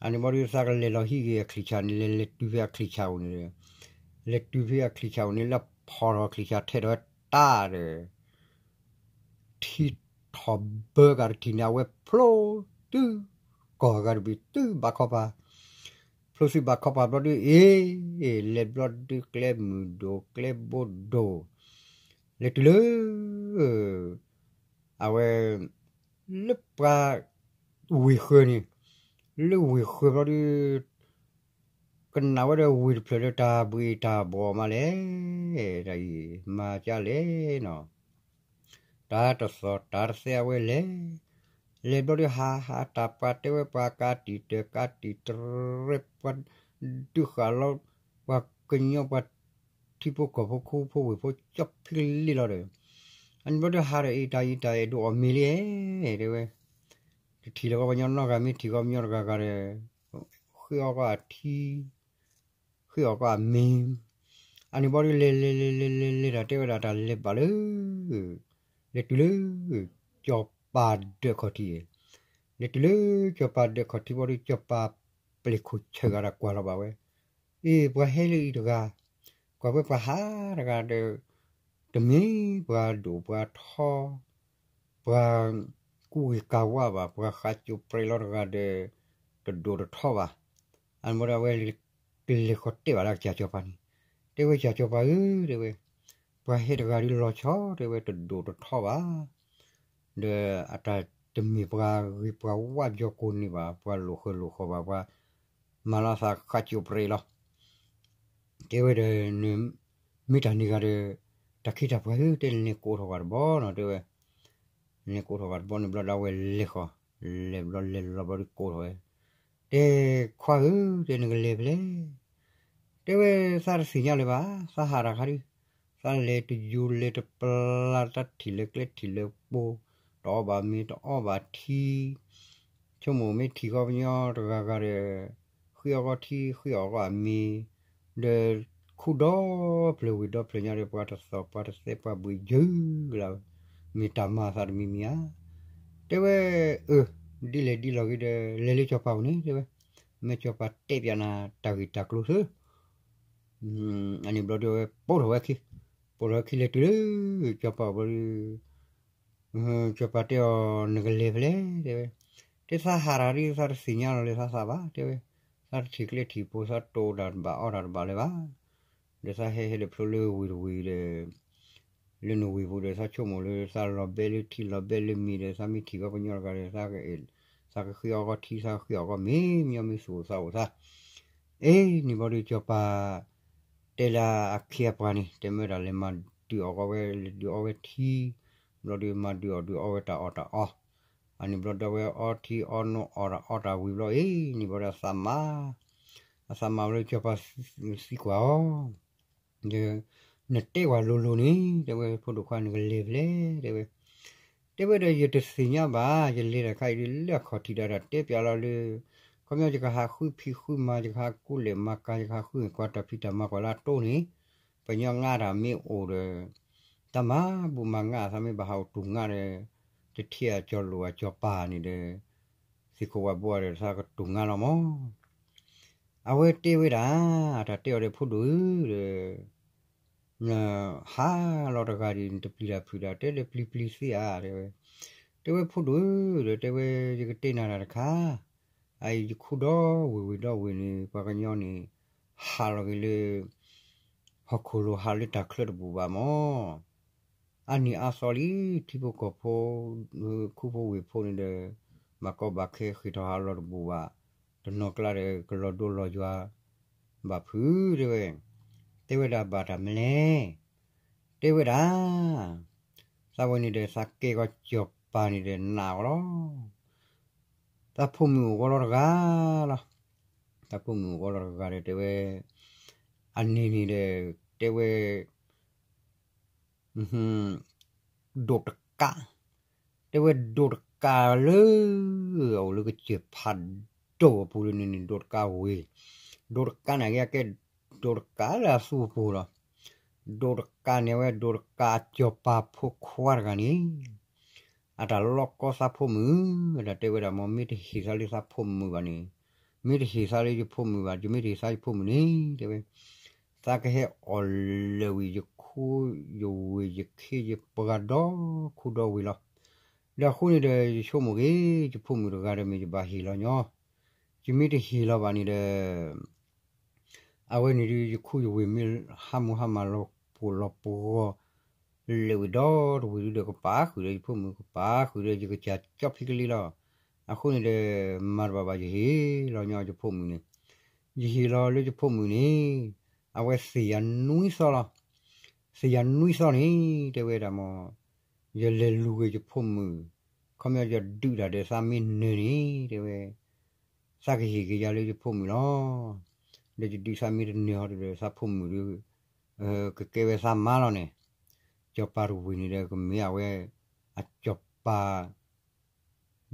အန့ၣ်ဘျီဒုးသးကလဲၤလီၤဟံးက့ၤအချံၣ်ဆၣ်န့ၣ် လဲၤလဲၤတုၤဖဲအချံၣ်ဆၣ်အိၣ်န့ၣ်, လဲၤတုၤဖဲအချံၣ်ဆၣ်အိၣ်န့ၣ် လၢဖီၣ်ထီၣ်အချံၣ်ဆၣ်ထဲထီၣ်ဝဲတၢ်ဒီး ထံထီၣ်ဘၢကးတထံၣ်န့ၣ် အဝဲဖျိတုၤ ကီၢ်ဂၤတဘ့ၣ်တုၤဘးခီပၤ, ဖျိသံဘးခီပၤဘျီဒုး အ့ လဲၤဘျီဒုးကျဲမုၢ်ဒိၣ်ကျဲဘိဒိၣ်, လဲၤတုၤလၢ အဝဲ လၢပှၤ ဝ့ၢ်ဃၢၤန့ၣ်, လၢဝ့ၢ်ဃၢၤဘျီဒုး ကနၣ်ဝဲဒီးဝ့ၢ်တဖျၢၣ်လၢတၢ်ဘှံးတၢ်ဘှီးမးလဲၣ်, တၢ်အံၤ မၤကၢ်လဲၣ်နီၤ, တၢ်တသီၣ်တၢ်တသဲအဝဲလဲၤ, လဲၤဘျီဒုးဟးဟးတၢ်ပှၤတဲဝဲပှၤကးတံာ်တၢၢ် ကးတံာ်တရဲ ပှၤဒုးဃာ်လီၤ ပှၤကညီပှၤ ထံဖိကီၢ်ဖိခိဖိဝ့ၢ်ဖိကၠီဖံးကလံလီၤဒီး, အန့ၣ်ဘျီဒုးဟးဒီးအ့ၣ်တၢ်အံၤတၢ်အဲၣ်ဒိးအီၣ်မ့ၤလံဧါ, တဲဝဲ, တထံၣ်လၢၤကီးပှၤကညီနီတဂၤ မ့ၢ်ထံၣ်ကီးပှၤကညီတဂၤဂၤဒီး ဃ့အီၣ်ကီးအထံ ဃ့အီၣ်ကီးအမ့ၤ, အန့ၣ်ဘျီဒုးလဲၤလဲၤလဲၤလဲၤလဲၤလဲၤတၢ်တဲဝဲဒၣ်တၢ်လဲၤဘၣ်လၢ လဲၤတုၤလၢ ကၠီၤပၤဒၢးခီၣ်ထံး, လဲၤတုၤလၢကၠီၤပၤဒၢးခီၣ်ထံးဘျီဒုး ကၠီၤပၤပျဲၢ်ခိၣ်ဆၢၣ်ဂၤဒီးကွၢ်လီၤဘၣ်ဝဲ, အ့ၣ် ပှၤဟဲလၢအံၤတဂၤ, ကွၢ်ဝဲပှၤဟးတဂၤဒီး တမ့ၢ်ပှၤဒိၣ်ပှၤထီ ပှၤကူဂ့ၤကၤဝါဘၣ်, ပှၤဃးကၠိပြဲးလီၤတဂၤဒီး တဒိၣ်တထီဘၣ်. အန့ၣ်ဘျီဒီးအဝဲ ကလဲၤဃီၤတဲဘၣ်လၢကစၢ်စီၤပၤန့ၣ်, တဲဝဲကစၢ်စီၤပၤဧၢ, တဲဝဲ, ပှၤဟဲတဂၤဒုးလီၤဆီ တဲဝဲ တဒိၣ်တထီဘၣ်. ဒီးအတၢ်တမ့ၢ်ပှၤဂ့ၤပှၤဝါယီၤကိးန့ၢ်ဘၣ်, ပှၤလိာ်ဃၢၤလိာ်ဃီၤဘၣ်, ပှၤမၤလီၤသးဃးကၠိပြဲးလီၤ. တဲဝဲဒီး မ့ၢ်တၢ်န့ၣ်ဂၤဒီး တၢ်ခ့တၢ်ပှၤဧၢ, တဲလဲၤကိးထီၣ်ဘၣ်တဘျီနီၤ, တဲဝဲ, လဲၤကိးထီၣ်ဘၣ်တဘျီန့ၣ်ဘျီဒီးအဝဲလဲၤဃီၤ, လဲၤဘျီလဲၤလီၤဘျီဒုးကိးထီၣ်ဝဲ, တဲခွါဧၢ, တဲနကလဲၤဖဲလဲၣ်. တဲဝဲသးတသ့ၣ်ညါလၢၤဘၣ်, သးဟးတၢ်ခါဒုး, သးလဲၤတယူၤလဲၤတပျၢ်, တၢ်ထံၣ်လၢကျဲထံၣ်လၢပိၤ, တအီၣ်ဘၣ်မ့ၤတအီၣ်ဘၣ်ထံ, ဆိကမိၣ်မ့ၢ်ထံၣ်ဃီပညီတဂၤဂၤဒီး ဃ့အီၣ်ဃီထံ ဃ့အီၣ်ဃီအမ့ၤ, ဒီးခူၣ်ဒီဖျၢၣ်ဝ့ၢ်ဒီဖျၢၣ်ညါဒီး ပှၤတသီၣ်ပှၤတသဲ ပှၤဘှံးယုၢ်လၢ်ဝဲ, မ့ၢ်တၢ်မၤအသးတမံၤမံၤဧါ. တဲဝဲ, အၢ, ဒ်လဲၣ်ဒ်လဲၣ်ဂ့ၤဒီး လဲၤလၢစီၤပၤအိၣ်န့ၣ် တဲဝဲ, မ့ၢ်စီၤပၤတဲပၠးနၤတၢ်ဂ့ၢ်တၢ်ကျိၤသၢ အန့ၣ်ဘျီဒီးဝဲ ပိာ်ထီၣ်ဝဲခံ, ပိာ်ထီၣ်ဝဲခံလဲၤတုၤလၢ စီၤပၤအိၣ်ဘျီဒီး စီၤပၤတဲအီၤ နကလဲၤဖဲလဲၣ် တဲဝဲ, တဲသးဟးတၢ်ဒ်သးတသ့ၣ်ညါလီၤလၢသးသးဘၣ် တဲဝဲ, သးတထံၣ်ကျဲထံၣ်ဖိ သးတိၢ်တၢ်တဘၣ်အီၣ်တၢ်တဘၣ်လၢၤဘၣ်, ဒီးသးဟဲဟဲဒီးဖျိလၢဝ့ၢ်တဝ့ၢ်ဒီး လၢနဝ့ၢ်ပူၤဒီး သးဆိကမိၣ်လၢသးလီၤဘဲလၢထံလီၤဘဲလၢမ့ၤဒီး သးမ့ၢ်ထံၣ်ဃီပညီတဂၤဒီး သးကဃ့အီၣ်ဃီထံ သးကဃ့အီၣ်ဃီမ့ၤ မညီမ့ၢ်သူၣ်အိၣ်သးအိၣ်သး, အ့ၣ် န့ၣ်ဘျီဒီးစီၤပၤ တဲလၢအခ့အပှၤန့ၣ် တဲမ့ၢ်တၢ်လဲၤမၤဒုးအီၣ်ဃီဝဲ လဲၤဒုးအီဝဲထံ, ဘျီဒီးမၤဒုးအီၣ်ဒုးအီဝဲတၢ်အီၣ်တၢ်အီ, အန့ၣ်ဘျီဒီးဝဲအီထံအီနိအီၣ်တၢ်အီၣ်တၢ်ဝံၤဘျီ အ့ၣ် န့ၣ်ဘျီဒီးအသးမါ, အသးမါဝဲလၢစီၤပၤသံကွၢ်အီၤ နတဲကွၢ်လိၤလိၤန့ၣ် တဲဝဲ ဖိဒိၣ်ခွါ နကလဲၤဖဲလဲၣ် တဲဝဲ, တဲဝဲဒီး ယတသ့ၣ်ညါဘၣ် ယလဲၤတၢ်ခါအံၤဒ်လၢအခီၣ်ထံးဒၣ်တၢ်တဲပၠးလီၤလၢ ခီပညီ ယကဟးဃုဖံးဃုမၤ ယကဟးကူလဲၢ်မၤကၤ ယကဟးဃုန့ၢ်ကွၢ်တၢ်ဖံးတၢ်မၤကွၢ်လၢအတိၢ်န့ၣ်, ပညီငါတၢ်မ့ၢ်အိၣ်ဒီး တၢ်မၤဘူၣ်မၤငါ သးမ့ၢ်ဘၣ်ဟးအိၣ်တူၢ်ငါဒီး တထံၣ်အကၠီၤလိာ်အကၠီၤပၤန့ၣ်ဒီး သ့ၣ်ခိၣ်ဝၣ်ဘိဒီး သးကတူၢ်ငါလီၤမး. အဝဲတဲဝဲဒၣ် တၢ်တဲအီၤဒီး ဖိဒိၣ်ဧၢဒီး နဟးလီၤတဂၤဒီး နတပျံၤတၢ်ဖုးတၢ် တဲဒီးပျံၤပျံၤသ့ဧါ တဲဝဲ, တဲဝဲဖိဒိၣ်ဧၢဒီး တဲဝဲ ယကတဲနၤတၢ်တခါ, အအံၤယခူၣ်ဒီဝ့ၢ်ဝ့ၢ်ဒီဝ့ၢ်န့ၣ် ပှၤကညီန့ၣ် ဟးလီၤက့ၤလၢ ဟီၣ်ခိၣ်လိၤ ဟးလၢတၢ်ချၢတဘူၣ်ဘၣ်မး အါနံၤအါသီလံ ထံဖိကီၢ်ဖိ ခူဖိဝ့ၢ်ဖိန့ၣ်ဒီး ဘၣ်ကီဘၣ်ခဲဃ့ၢ်ထီၣ်ဟးလီၤတဘူၣ်ဘၣ်, တနီၤကျါဒီးကလီၤဒိလီၤယွၤဘၣ်ဖုး တဲဝဲ, တဲဝဲဒၣ်ဘၣ်တၢ်မနုၤလဲၣ်, တဲဝဲဒၣ် သးဝဲန့ၣ်ဒီး သးကဲကီၢ်စီၤပၤန့ၣ်ဒီး နာ်အီၤလီၤ. သးဖိမုၣ်အိၣ်ဂီၤလီၤတဂၤလီၤ. သးဖိမုၣ်အိၣ်ဂီၤလီၤတဂၤဒီး တဲဝဲ အန့ၣ်န့ၣ်ဒီး တဲဝဲ ဒိးတကး, တဲဝဲဒိးတကးလၢ အအိၣ်လၢကစၢၢ်ဖးဒိၣ်အပူၤလၢန့ၣ်န့ၣ် ဒိးတကးဝ့ၢ်, ဒိးတကးန့ၣ်ကဲ ဒိးတကးလၢအသူအပူၤလီၤ. ဒိးတကးန့ၣ် အဝဲဒိးတကးအစီၤပၤဖိခွါတဂၤန့ၣ် အတၢ်လီကီသးဖိမုၣ်, အတၢ်တဲဝဲဒၣ်မ့ၢ် မ့ၢ်တဟ့ၣ်သးလၢသးဖိမုၣ်ဘၣ်န့ၣ်, မ့ၢ်တဟ့ၣ်သးလၢယဖိမုၣ်ဘၣ်, ယမ့ၢ်တဟ့ၣ်သးယဖိမုၣ်န့ၣ် တဲဝဲ သးကဟဲအီၣ်လၢာ်ဝံၤ ယခူယဝ့ၢ်ယခ့ယပှၤဒီခူဒီဝ့ၢ်လီၤ. ဒီးအဃိန့ၣ်ဒီး ယဆိကမိၣ်ဂ့ၤ ယဖိမုၣ်တဂၤဒီးမ့ၢ်ယဘၣ်ဟ့ၣ်လီၤညီ, ယမ့ၢ်တဟ့ၣ်လီၤဘၣ်န့ၣ်ဒီး အဝဲန့ၣ်ဒုး ယခူယဝ့ၢ်မ့ၢ်ဟးမူဟးမၢ်လီၤပှီၢ်လီၤပှီၢ် လၢာ်ဝံၤဒီတဝ့ၢ်ဒုးဒီး ကပာ်ဃုာ်ဒီးယဖိမုၣ် ကပာ်ဃုာ်ဒီးယကစၢ်ကၠီဖံကလံလီၤ. အဃိန့ၣ်ဒီး မၤတဘၣ်ဘၣ် ယဟ့ၣ်လီၤညီယဖိမုၣ်န့ၣ်, ယဟ့ၣ်လီၤလၢယဖိမုၣ်န့ၣ် အဝဲသ့ၣ်ယၤနွံသီလီၤ. သ့ၣ်ယၤနွံသီန့ၣ် တဲဝဲဒၣ်မ့ၢ် ယလဲၤလူၤက့ၤယဖိမုၣ်, ခီပညီယဒုးတၢ်ဒီးသးမ့ၢ်နၢၤန့ၣ် တဲဝဲ သးကဟ့ၣ်က့ၤယၤလၢယဖိမုၣ်လီၤ. ဒီးယဒုးသးမ့ၢ်တနၢၤဟီဒီး သးဖိမုၣ်ဒီး ကကဲဝဲသးမါလီၤန့ၣ်, စီၤပၤတဝ့ၢ်န့ၣ်ဒီး ကမ့ၢ်အဝဲ အစီၤပၤ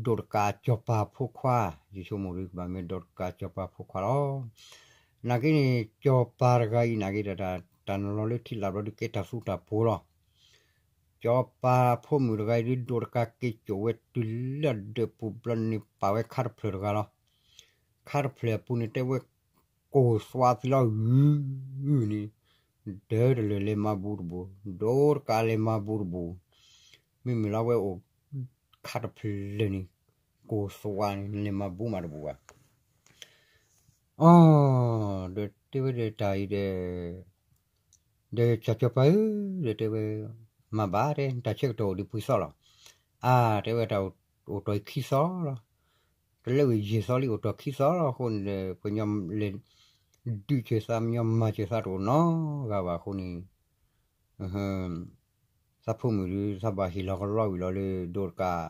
ဒိးတကးစီၤပၤဖိခွါ, ယဆိကမိၣ်ဒီး ကဘၣ်မ့ၢ်ဒိးတကးစီၤပၤဖိခွါလီၤ. နာ်က့န့ၣ် စီၤပၤတဂၤအံၤနာ်က့ဒီး တၢ်နလီၤလၢထံလၢ်ဘျီဒုးကဲတၢ်သူတၢ်ပှီၤလီၤ. စီၤပၤဖိမုၣ်တဂၤအံၤဒုး ဒိးတကးက့ၤစိာ်ဝဲတုၤလၢအဒၢးပူၤဘျီန့ၣ် ပာ်ဝဲခါတဖျၢၣ်တဂၤလီၤ. ခါတဖျၢၣ်အပူၤန့ၣ် တဲဝဲ ကိၢ်သွါသံလီၤဂုၤဂုၤန့ၣ်, ဒၢတလၢာ်လဲၤမၤဘူးတဘူး, ဒိးတကးလဲၤမၤဘူးတဘူး, မ့မ့ၢ်လၢအဝဲအိၣ်ခါတဖျၢၣ်န့ၣ် ကိၢ်သွါန့ၣ် လဲၤမၤဘူးမးတဘူးဘၣ်. အ ဒီးတဲဝဲဒီးတၢ်အံၤဒီး ဒီးစီၤစီၤပၤဧၢ, ဒီးတဲဝဲ မၤဘၣ်တဲ တၢ်ဆၢကတီၢ်အိၣ်ဒံးပှဲၤသီလီၤ. အါ တဲဝဲတၢ်အိၣ်တီၢ်အံၤခံသီလီၤ. တလၢဝံၤယဲၢ်သီလံ အိၣ်တီၢ်ခံသီလီၤ. အဃိန့ၣ်ဒီး ပှၤညီလဲၤဒုးစၢၤသး ပှၤညီမၤစၢၤသးတအိၣ်နီတဂၤဘၣ်အဃိန့ၣ် သးဖိမုၣ်ဒုး သးဘၣ်ဟ့ၣ်လီၤကလီဝံၤလီၤလၢ ဒိးတကး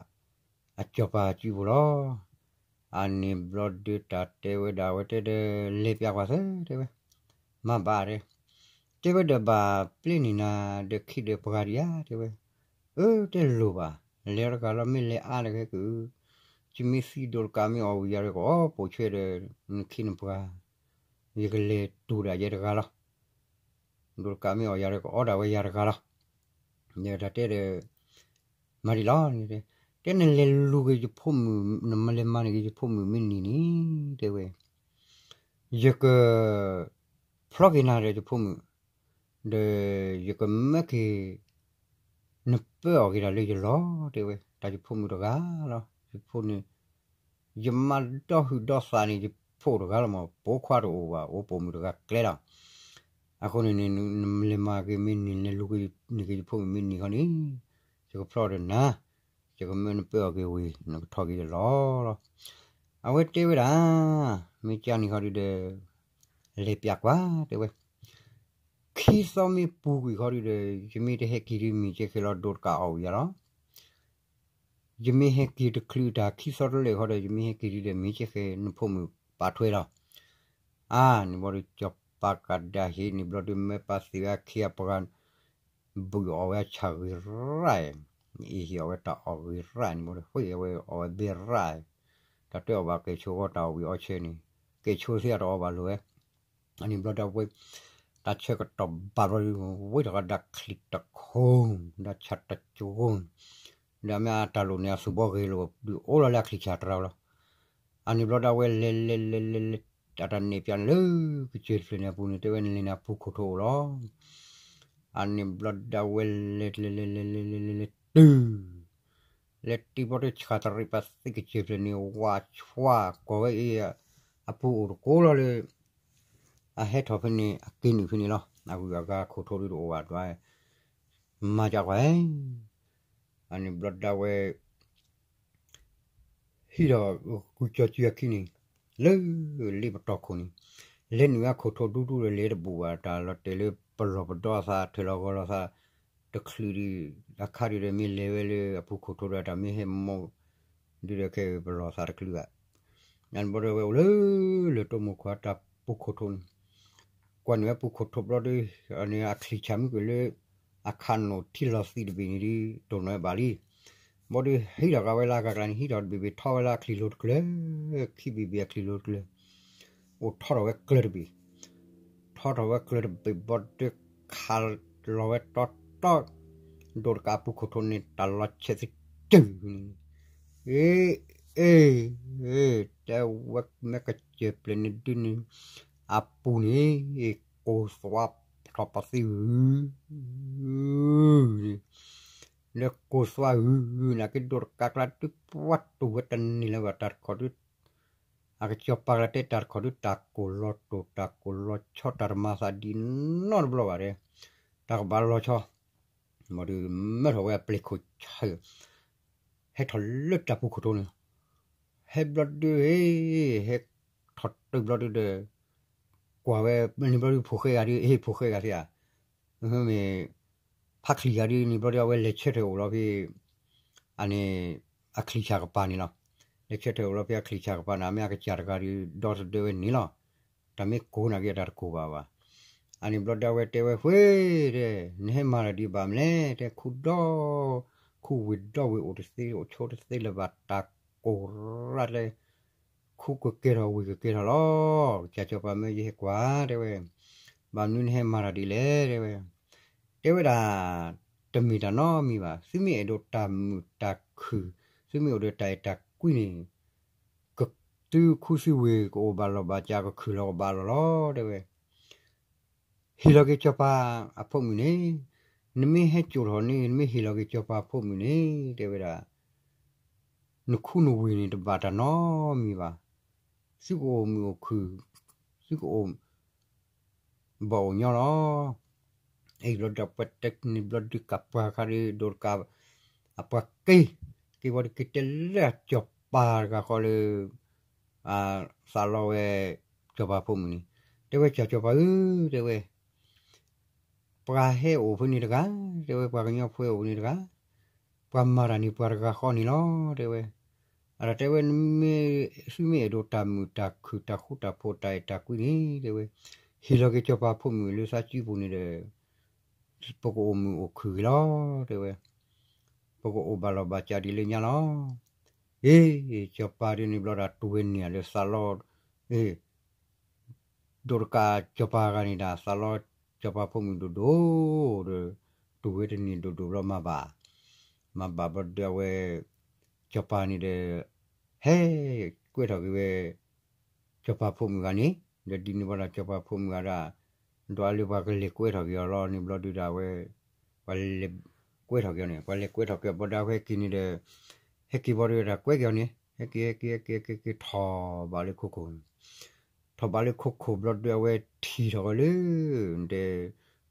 အစီၤပၤစုပူၤလီၤ. အန့ၣ်ဘျီဒုးတၢ်တဲဝဲဒၣ် အဝဲတဲဒီး လဲၤပၠးကွၢ်သၢ တဲဝဲ, မၤဘၣ်တဲ, တဲဝဲဒီးဘၣ်ပျဲန့ၢ်နၤဒီးခ့ဒီးပှၤဒံးဧါ တဲဝဲ, အၢ တဲလိၤဘၣ်, လဲၤအီၤတဂၤလီၤ မ့ၢ်လဲၤအါတဂၤက့ၤ, က ယမ့ၢ်သံဒိးတကးမ့ၢ်အီၣ်ဝံၤယၤဒီး ကအီၣ်ပိာ်ဆွဲဒီး နခ့နပှၤ ယကလဲၤတူၢ်ဒၣ်ယဲတဂၤလီၤ. ဒိးတကးမ့ၢ်အီၣ်ယၤဒီး ကအီၣ်ဒၣ်ဝဲယၤတဂၤလီၤ. ယတၢ်တဲဒီး မၤဒ်လီၤ, တဲနလဲၤလူၤက့ၤယဖိမုၣ် နမၤလဲၤမၤန့ၢ်က့ၤယဖိမုၣ်မ့ၢ်နံၤန့ၣ် တဲဝဲ ယက ဖျီက့ၤနၤဒီးယဖိမုၣ်, ဒီးယကမၢက့ၤ နပၢအီၣ်က့ၤတၢ်လၢယလီၢ် တဲဝဲ, တၢ်ယဖိမုၣ်တဂၤလီၤ. ယဖိန့ၣ် ယမၤဒီဟုၣ်ဒီသးန့ၣ် ယဖိတဂၤလီၤမး, ပိာ်ခွါတအိၣ်ဘၣ်, အိၣ်ပိာ်မုၣ်တဂၤကျဲလီၤ. အဃိန့ၣ် နလဲၤမၤက့ၤမ့ၢ်နံၤ လဲၤလူၤက့ၤနံၤက့ၤယဖိမုၣ်မ့ၢ်နံၤခီန့ၣ် ယကဖျီဒီးနၤ, ယကမၢနပၢအီၣ်က့ၤဝံၤ နကထီၣ်က့ၤယလီၢ်လီၤ. အဝဲတဲဝဲဒၣ် မ့ၢ်ကန့ၣ်ခီဒုဒီး လဲၤပျးကွၢ် တဲဝဲ, ခံသီမ့ၢ်ပူၤကွံာ်ခီဒုဒီး ယမ့ၢ်တဟဲက့ၤဒုးမံၤကဲဃဲလီၤ ဒိးတကးအီၣ်ဝံၤယၤလီၤ. ယမ့ၢ်ဟဲက့ၤတချုးတၢ်ခံသီတလၢာ်ဃီဒီး ယမ့ၢ်ဟဲက့ၤဒုဒီး မ့ၢ်ကဲဃဲနဖိမုၣ်ပာ်ထွဲလီၤ. အါန့ၣ်ဘျီဒီး ကၠီၤပၤကဒါဟ့ၣ်န့ၣ်ဘျီဒီး မၢပာ်သ့ဝဲအခ့အပှၤ ဘုၣ်အီၣ်ဝဲအဆၣ်ဂ့ၤရၣ်, အ့ၣ်ဟ့ၣ်အီၣ်ဝဲတၢ်အီၣ်ဂ့ၤရၣ်န့ၣ်ဘျီဒီး ဃ့အဝဲအီၣ်ဝဲဘ့ၣ်ရၣ်, တၢ်တအီၣ်ဘၣ်ကဲဆိအဂီၢ် တၢ်အီၣ်ဝံၤအီၣ်ဆၢန့ၣ် ကဲဆိသ့အတအီၣ်ဘၣ်လိာ်ဝဲ. အန့ၣ်ဘျီဒီးဝဲ တၢ်ဆၢကတီၢ်ဘၣ်ဘျီဒီး ဝဲတဂၤဒၣ်ချံၣ်တခိၣ် ဒၣ်ဆၣ်တကၠိ, ဒီးမ့ၢ်အတၢ်လိၣ်န့ၣ် အသူၣ်ဘီဂ့ၤလိာ် ဒုးအိၣ်လီၤလၢအချံၣ်ဆၣ်တရၢလီၤ. အန့ၣ်ဘျီဒၣ်ဝဲလဲၤလဲၤလဲၤလဲၤလဲၤ တၢ်တၢ်န့ၣ်ပျးန့ၣ်လၢကစၢၢ်တဖျၢၣ်န့ၣ်အပူၤန့ၣ် တဲဝဲနလဲၤန့ၣ်အပူၤခိၣ်ထိအိၣ်လီၤ. အန့ၣ်ဘျီဒၣ်ဝဲလဲၤလဲၤလဲၤလဲၤလဲၤလဲၤလဲၤတုၤ လဲၤတုၤဘျီဒီး ဆှၣ်တရံးပာ်သ့ကစၢၢ်ဖျၢၣ်န့ၣ် ဝးဆွါကွၢ်ဝဲအံၤ အပူၤအိၣ်တကိးလီၤလၢ အဟဲထီၣ်ဖဲန့ၣ် အက့ၤနုာ်ဖဲန့ၣ်လီၤ. အဂုၤအဂၤခိၣ်ထိဒုးတအိၣ်ဘၣ်ဒွး မၤကကွၢ် အန့ၣ်ဘျီဒၣ်ဝဲ ဟံးဒီးဂုာ်ကၠီၤစုအခံန့ၣ် လၢလ့ပတီၢ်ခိၣ်န့ၣ် လဲၤနုာ်ဝဲခိၣ်ထိဒူဒူဒီး လဲၤတဘူးဘၣ် တၢ်လီၤတဲာ်လၢပလီၢ်ပဒီအသး ထွဲလီၤဂီၤလီၤသး တချုးဒံး အခါဒုးဒီး မ့ၢ်လဲၤဝဲလၢအပူၤခိၣ်ထိဒီး တၢ်မ့ၢ်ဟဲမိၢ်ဒုးဒီး ခဲအံၤပလီၢ်သးတချုးဘၣ်. န့ၣ်ဘျီဒီးဝဲအိၣ်လၢ လၢတိမိၢ်ခွါတၢ်ပူၤခိၣ်ထိန့ၣ် ကွၢ်န့ၢ်ဝဲပူၤခိၣ်ထိဘျီဒီး အန့ၣ်အချံၣ်ဆၣ်မုၢ်ကွံာ်လၢ အခးနိၣ်ထံလီၤသံးတဘ့ၣ်န့ၣ်ဒုး တိၢ်နီၣ်ဝဲဘၣ်လံ. ဘျီဒီးဟံးထီၣ်ကးဝဲလၢအဂၤကျါန့ၣ် ဟံးထီၣ်တဘ့ၣ်ဘ့ၣ်ထီၣ်ဝဲလၢအချံၣ်လိၤတကျၢၤ, ခံဘ့ၣ်ဘ့ၣ်အချံၣ်လိၤတကျၢၤ, အိၣ်ထီၣ်ထီၣ်ဝဲကျၢၤတဘ့ၣ်, ထီၣ်ထီၣ်ဝဲကျၢၤတဘ့ၣ်ဘျီဒီး ခးလီၤဝဲတီတီ ဒိးတကးအပူၤခိၣ်ထိန့ၣ် တၢ်လီၤဆဲးသကၢၢ်န့ၣ် အ့ အ့ အ့ တဲဝဲမ့ၢ်ကစၢၢ်ဖျၢၣ်န့ၣ်ဒုးန့ၣ် အပူၤန့ၣ် ကိၢ်သွါထီၣ်ပသံဂုၤ လၢကိၢ်သွါဂုၤန့ၣ် က့ၤဒိးတကးကျါဒုးပှၤတူၢ်ဝဲတန့ၢ်လၢၤဘၣ် တၢ်တခီဒုး အကစီၤပၤကျါတဲတၢ်တခီဒုး တၢ်ကိၢ်လီၤတိၢ် တၢ်ကိၢ်လီၤဆီ တၢ်တမၤသးဒ်နီတဘျီဘၣ်ဒီး တၢ်ကဘၣ်လီၤဆီ ဘၣ်ဒီးမၢထီၣ်ဝဲအပျဲၢ်ခိၣ်ဆၢ ဟဲထီၣ်လၢတၢ်ပူၤခိၣ်ထိန့ၣ် ဟဲဘျီဒုး ဟဲထီၣ်တုၤဘျီဒုးဒီး ကွၢ်ဝဲန့ၣ်ဘျီဒုး ဖိၣ်ဃဲဂၤဒုး ဟ့ၣ်ဖိၣ်ဃဲဂၤသ့ဧါ မ့ၢ် ဖးချံၣ်ဂၤဒုးန့ၣ်ဘျီဒုး အဝဲလဲၤဆၢထၢၣ်အိၣ်လီၤဖဲ အန့ၣ် အချံၣ်ဆၣ်ကပၤန့ၣ်လီၤ. လဲၤဆၢထၢၣ်အိၣ်လီၤဖဲအချံၣ်ဆၣ်ကပၤန့ၣ် မ့ၢ်အကစၢ်တဂၤဒုး ဒီသဒၢဝဲန့ၣ်လီၤ. တၢ်မ့ၢ်ကိၢ်နာ်က့အတၢ်တကိၢ်ဘၣ်ဘၣ်. အန့ၣ်ဘျီဒၣ်ဝဲတဲဝဲ ဃ့ တဲ နဟဲမၤတၢ်ဒ်ဘၣ်မလဲၣ် တဲ ခူဒီ ခူဝ့ၢ်ဒီဝ့ၢ်အိၣ်တသ့ အိၣ်ဆိတသ့လၢၤဘၣ် တၢ်ကိၢ်ရၣ်လဲ ခူကကဲထီၣ်ဝ့ၢ်ကကဲထီၣ်လီၤ. ကစၢ်စီၤပၤမၢယဟဲကွၢ် တဲဝဲ, ဘၣ်မနုၤနဟဲမၤတၢ်ဒ်လဲၣ် တဲဝဲ, တဲဝဲဒၣ် တမ့ၢ်တၢ်နီတမံၤဘၣ်. သုမ့ၢ်အဲၣ်ဒိးတၢ်မုာ်တၢ်ခုၣ်, သုမ့ၢ်အဲၣ်ဒိးတၢ်အဲၣ်တၢ်ကွံန့ၣ် သုခူသုဝ့ၢ်ကအိၣ်ဘၣ်လီၢ်ဘၣ်စး ကခုၣ်လီၤကဘၣ်လီၢ်လီၤ တဲဝဲ. ဟ့ၣ်လီၤက့ၤစီၤပၤအဖိမုၣ်န့ၣ်, နမ့ၢ်ဟဲစိာ်ထီၣ်န့ၣ် နမ့ၢ်ဟ့ၣ်လီၤက့ၤစီၤပၤအဖိမုၣ်န့ၣ် တဲဝဲဒၣ် နခူနဝ့ၢ်န့ၣ်တဘၣ်တၢ်နီတမံၤဘၣ်. သုကအိၣ်မုာ်အိၣ်ခုၣ်, သုကအိၣ် ဘၣ်အိၣ်ညီလီၤ. အံၤဘျီဒီးပှၤတဲန့ၣ်ဘျီဒုးကးပှၤခါဒုး ဒိးတကး အပှၤက့ၤ, က့ၤဝံၤဒီး က့ၤတဲလၢစီၤပၤတဂၤဃီလၢ သးလီဝဲ စီၤပၤဖိမုၣ်န့ၣ်, တဲဝဲ ကၠီၤစီၤပၤဧၢ, တဲဝဲ ပှၤဟဲအိၣ်ဖဲန့ၣ်တဂၤ, တဲဝဲ ပှၤကညီဖိဟဲအိၣ်ဖဲန့ၣ်တဂၤ, ပှၤမၤတၢ်န့ၣ်ပှၤတဂၤဃီန့ၣ်လီၤ တဲဝဲ. အတၢ်တဲဝဲ နမ့ၢ် သုမ့ၢ်အဲၣ်ဒိးတၢ်မုာ်တၢ်ခုၣ်တၢ်ဃူတၢ်ဖိးတၢ်အဲၣ်တၢ်ကွံန့ၣ် တဲဝဲ, ဟ့ၣ်လီၤက့ၤစီၤပၤဖိမုၣ်လၢသးစုပူၤန့ၣ်ဒီး ပကအိၣ်မုာ်အိၣ်ခုၣ်ဂ့ၤလီၤ တဲဝဲ, ပကအိၣ်ဘၣ်လီၢ်ဘၣ်စးဒ်လၢညါလီၤ. အ့ၣ် စီၤပၤဒ်န့ၣ်ဘျီဒီး တူၢ်ဝဲန့ၢ်လၢသးလီ အ့ၣ် ဒိးတကးစီၤပၤဂၤန့ၣ်ဒၣ် သးလီစီၤပၤဖိမုၣ်ဒိၣ်ဒိၣ်ဒီး တူၢ်ဝဲတန့ၢ်ဒိၣ်ဒိၣ်ဘျီမၤဘၣ်, မၤဘၣ်ဘျီဒီးအဝဲ စီၤပၤန့ၣ်ဒီး ဟဲကွဲးထီၣ်က့ၤဝဲ စီၤပၤဖိမုၣ်ဂၤန့ၣ် ဒီးဒ်န့ၣ်ဘျီဒီး စီၤပၤဖိမုၣ်ဂၤဒၣ် ဒွးလၢပှၤကလဲၤကွဲးထီၣ်က့ၤအီၤလီၤန့ၣ်ဘျီဒုးဒီးအဝဲ ပှၤလဲၤကွဲးထီၣ်က့ၤအီၤန့ၣ် ပှၤလဲၤကွဲးထီၣ်က့ၤအီၤဘျီဒီး အဝဲဟဲက့ၤန့ၣ်ဒီး ဟဲက့ၤဘျီဒီးတၢ်ကွဲးက့ၤအီၤန့ၣ် ဟဲက့ၤ ဟဲက့ၤ ဟဲက့ၤ ဟဲက့ၤ ထီၣ်ဘးလၢခိခိၣ်န့ၣ် ထီၣ်ဘးလၢခိခိၣ်ဘျီဒီးအဝဲထံၣ်ထီၣ်က့ၤလၢ တဲ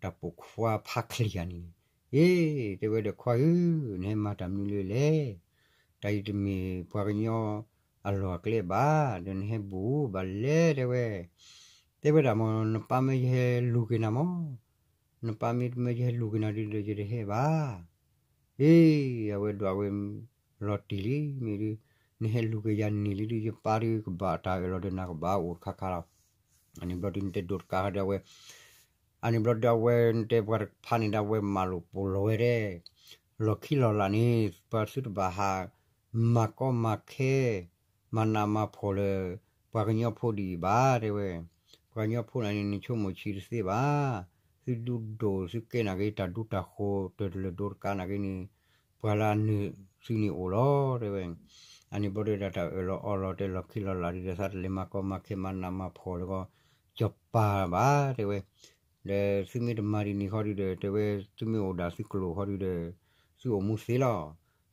တၢ်ပိာ်ခွါဖးချံဂၤန့ၣ် အ့ၣ် တဲဝဲဒီး ခွါဧၢ, နဟဲမၤတၢ်မနုၤလၢလဲၣ်, တၢ်အံၤတမ့ၢ်ပှၤကညီအလီၢ်အကျဲဘၣ်, ဒီးနဟဲဘူးဘၣ်လဲၣ် တဲဝဲ, တဲဝဲဒၣ်မ့ၢ် နပၢ်မၢယဟဲလူၤက့ၤနၤမ့ၢ်, နပၢ်မ့ၢ်မၢယဟဲလူၤက့ၤနၤဒုးဒီးယတဟဲဘၣ်, အ့ၣ် အဝဲဒွးဝဲ လီၤတံၢ်လံ မ့ၢ်ဒုး နဟဲလူၤက့ၤယၤန့ၣ်လံဒုး ယပၢ်ဒုးကဘၣ်တၢ်အၢၣ်လီၤဒီးနၤကဘၣ်အိၣ်တခါခါလီၤ, အန့ၣ်ဘျီဒုးနတဲဒိးတကးဃီဒီးအဝဲ အန့ၣ်ဘျီဒီးအဝဲနတဲပှၤတဖၣ်န့ၣ်ဒီး အဝဲမၤလိာ်ပိာ်လီၤဝဲဒၣ် လီၢ်ခံလီၢ်လာ်န့ၣ် ပှၤသုတဘၣ်ဟး မၤကီမၤခဲ မၤနးမၤဖှီၣ်လၢ ပှၤကညီဖိဒ်အံၤဘၣ် တဲဝဲ, ပှၤကညီဖိန့ၣ်န့ၣ် နဆိကမိၣ်ဆံးတသ့ဘၣ်, သုဒူဒိၣ်သုကဲနာ်က့ တၢ်ဒူတၢ်ဃိၤ တၢ်တလၢာ်ဒိတကးနာ်က့န့ၣ် ပှၤလၢအနၢၤသုန့ၣ်အိၣ်လီၤ တဲဝဲ, အန့ၣ်ဘျီဒီးတၢ်အၢၣ်လီၤအီလီၤတဲလီၢ်ခံလီၢ်လာ်ဒုးဒီး သးတလဲၤမၤကီမၤခဲမၤနးမၤဖှီၣ်လၢကီၢ် စီၤပၤဘၣ် တဲဝဲ, ဒီးသုမ့ၢ်တမၤဒ်န့ၣ်ဃီဒုးဒီး တဲဝဲ သုမ့ၢ်အိၣ်ဒၣ်သုကျိာ်ဃီဒုးဒီး သုအိၣ်မူသ့လီၤ,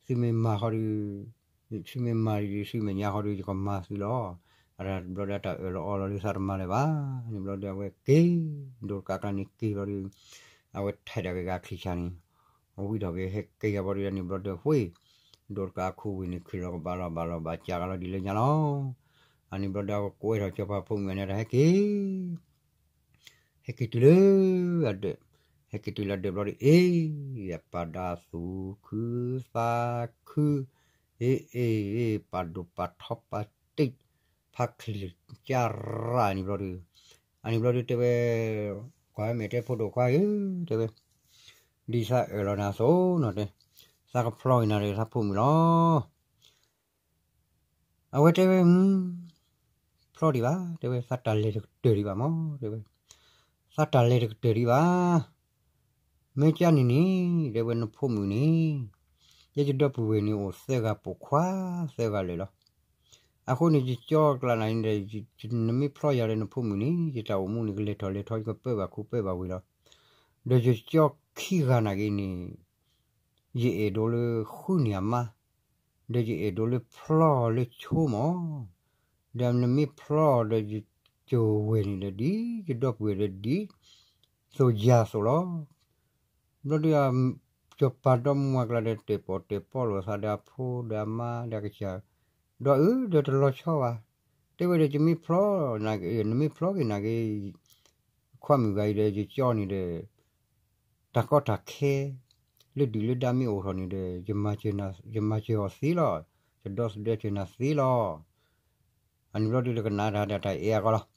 သုမ့ၢ်မၤဃီဒုး သုမ့ၢ်မၤဒ်သုမဲာ်ညါဃီဒုး ယကမၤသုလီၤ, အတၢ်ဘျီဒီးတၢ်အၢၣ်လီၤအီလီၤလၢသးတမၤလၢၤဘၣ်, န့ၣ်ဘျီဒီးအဝဲက့ၤ ဒိတကးကျါန့ၣ်က့ၤဘျီဒီး အဝဲထဲးဒၣ်က့ၤဂၤချံဆါန့ၣ် ဝံထီၣ်က့ၤဟဲက့ၤယၤဘျီဒီး အန့ၣ်ဘျီဒီး ဝ့ၢ် ဒိတကးအခူဝ့ၢ်န့ၣ်ခုၣ်လီၤကဘၣ်လီၤဘၣ်လီၤဘၣ်စးကလီၤဒ်လၢညါလီၤ, အန့ၣ်ဘျီဒီးအဝဲကွဲးထီၣ်စီၤပၤဖိမုၣ်ဂၤန့ၣ်ဒီးဟဲက့ၤ ဟဲက့ၤတုၤလၢအဒၢး, ဟဲက့ၤတုၤလၢအဒၢးဘျီဒီး အ့ၣ် အပာ်ဒၣ်သူၣ်ခုသးခု, အ့ၣ် အ့ၣ် အ့ၣ် ပာ်ဒိၣ်ပာ်ထီပာ်တံၢ်, ဖးချံကၢ်ရၣ်န့ၣ်ဘျီဒီး, အန့ၣ်ဘျီဒီးတဲဝဲ, ကွၢ်ဝဲမဲာ်တဲဖိဒိၣ်ခွါဧၢ, တဲဝဲ, ဒ်သးအၢၣ်လီၤနၤအသိးနီၤတဲ, သးကဖျီက့ၤနၤဒီးသးဖိမုၣ်လီၤ အဝဲတဲဝဲ, ဖျီဒံးဘၣ်, တဲဝဲ, သးတၢ်လဲၤတကတၢၢ်ဒံးဘၣ်မး, တဲဝဲ, သးတၢ်လဲၤတကတၢၢ်ဒံးဘၣ်, မ့ၢ်ကၢ်န့ၣ်န့ၣ်, တဲဝဲ, နဖိမုၣ်န့ၣ်, ယဲယဒီပုၢ်ဝဲၢ်န့ၣ်အိၣ်သၢဂၤပိာ်ခွါသၢဂၤလၢာ်လီၤ. အဃိန့ၣ် ယကၠီကျါနၤန့ၣ်ဒီး, နမ့ၢ်ဖျီယၤဒီးနဖိမုၣ်န့ၣ် ယတၢ်အိၣ်မူန့ၣ်ကလဲၤထီၣ်လဲၤထီ ယကပၢဘၣ်ခူပၢဘၣ်ဝ့ၤလီၤ. ဒီးယကၠီခံဂၤနာ်က့န့ၣ် ယအဲၣ်ဒိးလၢဃုန့ၢ်အမါ, ဒီးယအဲၣ်ဒိးလၢဖျီလၢဆိမး, ဒီးနမ့ၢ်ဖျီဒီးယကၠိၤဝဲၢ်န့ၣ်ဒီးဒ်ယဒီပုၢ်ဝဲၢ်ဒီးဒ်သိးယၤသိးလီၤ. ဘျီဒုး စီၤပၤဒီမါကျါဒီး တဲာ်ပီၣ်တဲာ်ပီလိာ်သးဒီးအဖိဒီးအမါဒီးအကစၢ်, ဒီးအၢဒီးတလီၤဆီဘၣ်, တဲဝဲဒီး ယမ့ၢ်ဖျီ, နမ့ၢ်ဖျီက့ၤနာ်က့ ခွါမုၣ်ဂၤအံၤဒီး ယကၠီန့ၣ်ဒီး တၢ်ကီတၢ်ခဲ လၢဒုၣ်လၢဒါမ့ၢ်အိၣ်ထီၣ်န့ၣ်ဒီး ယမၤစၢၤအီၤသ့လီၤ. ယဒီသဒၢစၢၤနၤသ့လီၤ. အန့ၣ်ဘျီဒုး တကနၣ်တၢ်ဒီးတၢ်အဲၣ်အကီလီၤ.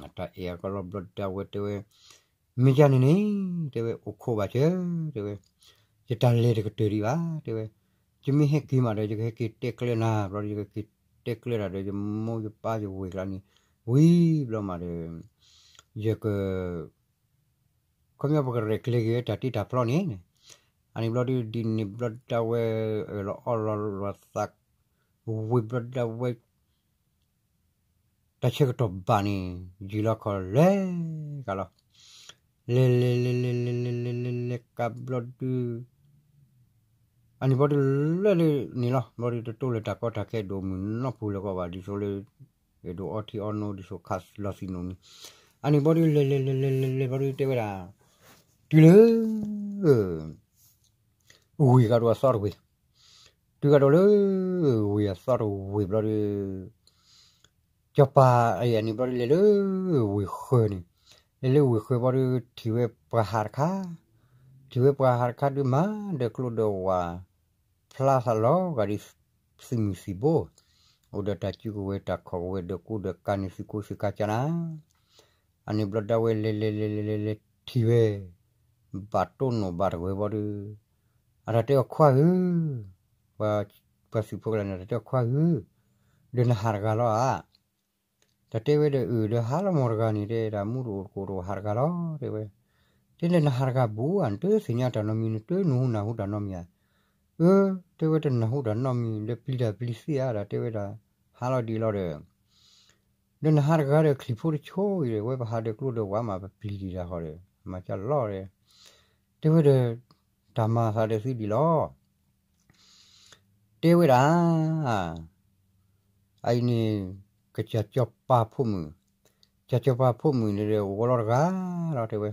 တၢ်အဲၣ်အကီလီၤဘျီဒုး အဝဲတဲဝဲ, မ့ၢ်ကၢ်န့ၣ်န့ၣ်, တဲဝဲ, အိၣ်ခိးဘၣ်စၢၤ, တဲဝဲ, ယတၢ်လဲၤတကတၢၢ်ဒံးဘၣ်, တဲဝဲ, ယမ့ၢ်ဟဲက့ၤမးဒီး ယကဟဲက့ၤတဲကျၢၤနၤ, ဘျီဒုး ယကဟဲက့ၤတဲကျၢၤတၢ်ဒီး ယမိၢ်ယပၢ်ယဝဲၢ်ကျါန့ၣ် ဝံၤဘျီမးဒီး ယက ခီပညီပကရဲၣ်ကျဲၤက့ၤဝဲတၢ်တ့တၢ်ဖျီန့ၣ်, အန့ၣ်ဘျီဒုး ဒ်န့ၣ်ဘျီဒုး အဝဲအၢၣ်လီၤအီလီၤလိာ်သး ဝံၤဘျီဒုး အဝဲ တၢ်ဆၢကတီၢ်ဘၣ်န့ၣ် ယံာ်လီၤခီၣ်လဲၤကလီၤ. လဲၤလဲၤလဲၤလဲၤလဲၤလဲၤလဲၤလဲၤ လဲၤကးဘျီဒုး အန့ၣ်ဘျီဒုး လဲၤလၢန့ၣ်လီၤ. ဘျီဒုး တတိလၢတၢ်ကီတၢ်ခဲဒိၣ်မုၢ်နီၢ်ပူၤလၢကီၢ်ဘၣ် ဒ်သိးလၢ အဲၣ်ဒိးအီထံအီနိ ဒ်သိးခးလီၤသံးနိၣ်န့ၣ်, အန့ၣ်ဘျီဒုး လဲၤလဲၤလဲၤလဲၤလဲၤလဲၤ ဘျီဒုး တဲဝဲဒၣ် တုၤလၢ ဝ့ၢ်ကဒီးအသီတဝ့ၢ်, တုၤကဒီးလၢ ဝ့ၢ်အသီတဝ့ၢ်ဘျီဒုး စီၤပၤအံၤန့ၣ်ဘျီဒုး လဲၤလၢ ဝ့ၢ်ဃၢၤန့ၣ်, လဲၤလၢဝ့ၢ်ဃၢၤဘျီဒုး ထံၣ်ဝဲပှၤဟးတခါ, ထံၣ်ဝဲပှၤဟးတခါဒုး မၤဒီးကျိဒီးဝၣ် ဖျါသးလီၤဂာ်ဒ် သုးမုၢ်သံၣ်ဘိ, အိၣ်ဒီးတၢ်စုကဝဲၤတၢ်ခီၣ်ကဝဲၤ ဒီးကူဒီးကၤန့ၣ် သုးကိးသုးကၤကၢ်နၤ, အန့ၣ်ဘျီဒုး ဝဲလဲၤလဲၤလဲၤလဲၤလဲၤလဲၤထံၣ်ဝဲ ဘၣ်တိၢ်နိၣ်ဘၣ်တဝဲဘျီဒုး, အတၢ်တဲအီၤ ခွါဧၢ, ပှၤ ပှၤသုးဖိကလၢန့ၣ် တၢ်တဲခွါဧၢ, ဒီးနဟးတဂၤလီၤဧါ. တၢ်တဲဝဲဒီး အၢၣ် ဒီးဟးလီၤမီၢ်တဂၤန့ၣ် တဲဒၣ် မူတအိၣ်တကိးတအိၣ် ဟးတဂၤလီၤ တဲဝဲ. တဲလၢနဟးတဂၤဘူးဧါ, နတသ့ၣ်ညါတၢ်နီတမံၤ, နတနၢ်ဟူတၢ်နီတမံၤဧါ. အၢ တဲဝဲ တနၢ်ဟူတၢ်နီတမံၤ, ဒီးပျံၤတၢ်ပျံၤသ့ဧါ, ဒီးတဲဝဲဒၣ် ဟးလီၤဒံးလီၤဒီး ဒီးနဟးတဂၤဒီး ချံးဖိတဆိအံၤဒီး ဝဲပဟးဒီးကျိဒီးဝးမး ပပျံၤဒံးတၢ်ဃီဒီး မၤကၢ်လီၤဒီး တဲဝဲဒီး တၢ်မၤသးဒီးသုဒံးလီၤ. တဲဝဲဒၣ် အအံၤန့ၣ် ကစၢ်စီၤပၤဖိမုၣ်, ကစၢ်စီၤပၤဖိမုၣ်န့ၣ်ဒီး ဝီလီၤတဂၤလီၤ တဲဝဲ.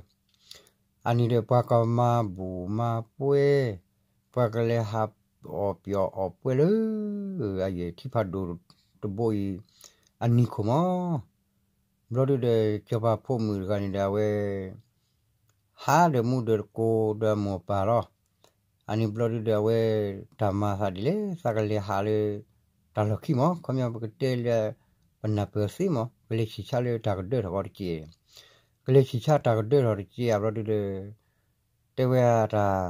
အနံၤဒီး ပှၤကမၤဘူၣ်မၤပှဲၤ, ပှၤကလဲၤဟးအီၣ်ပျီၣ်အီၣ်ပှဲၤလၢ အယဲၢ်ထံဖးဒိၣ်တဘိအံၤ အနံၤခိၣ်မး. ဘျီဒုဒီး စီၤပၤဖိမုၣ်တဂၤန့ၣ်ဒီး အဝဲ ဟးဒီးမူဒီးတကိးဒီးအမိၢ်ပၢ်လီၤ. အန့ၣ်ဘျီဒုဒီး အဝဲ တၢ်မၤသးဒ်လဲၣ် သးကလဲၤဟးလၢ တၢ်လီၢ်ခံမး, ခီပညီပကတဲလၢ ပနၢ်ပၢၢ်သ့မး, ကလဲၤဆံးဆါလၢတၢ်ကဒၢထီၣ်ဃီတက့ၢ်, ကလဲၤဆံးဆါတၢ်ကဒၢထီၣ်တက့ၢ်ဧါ. ဘျီဒုဒီး တဲဝဲအတၢ်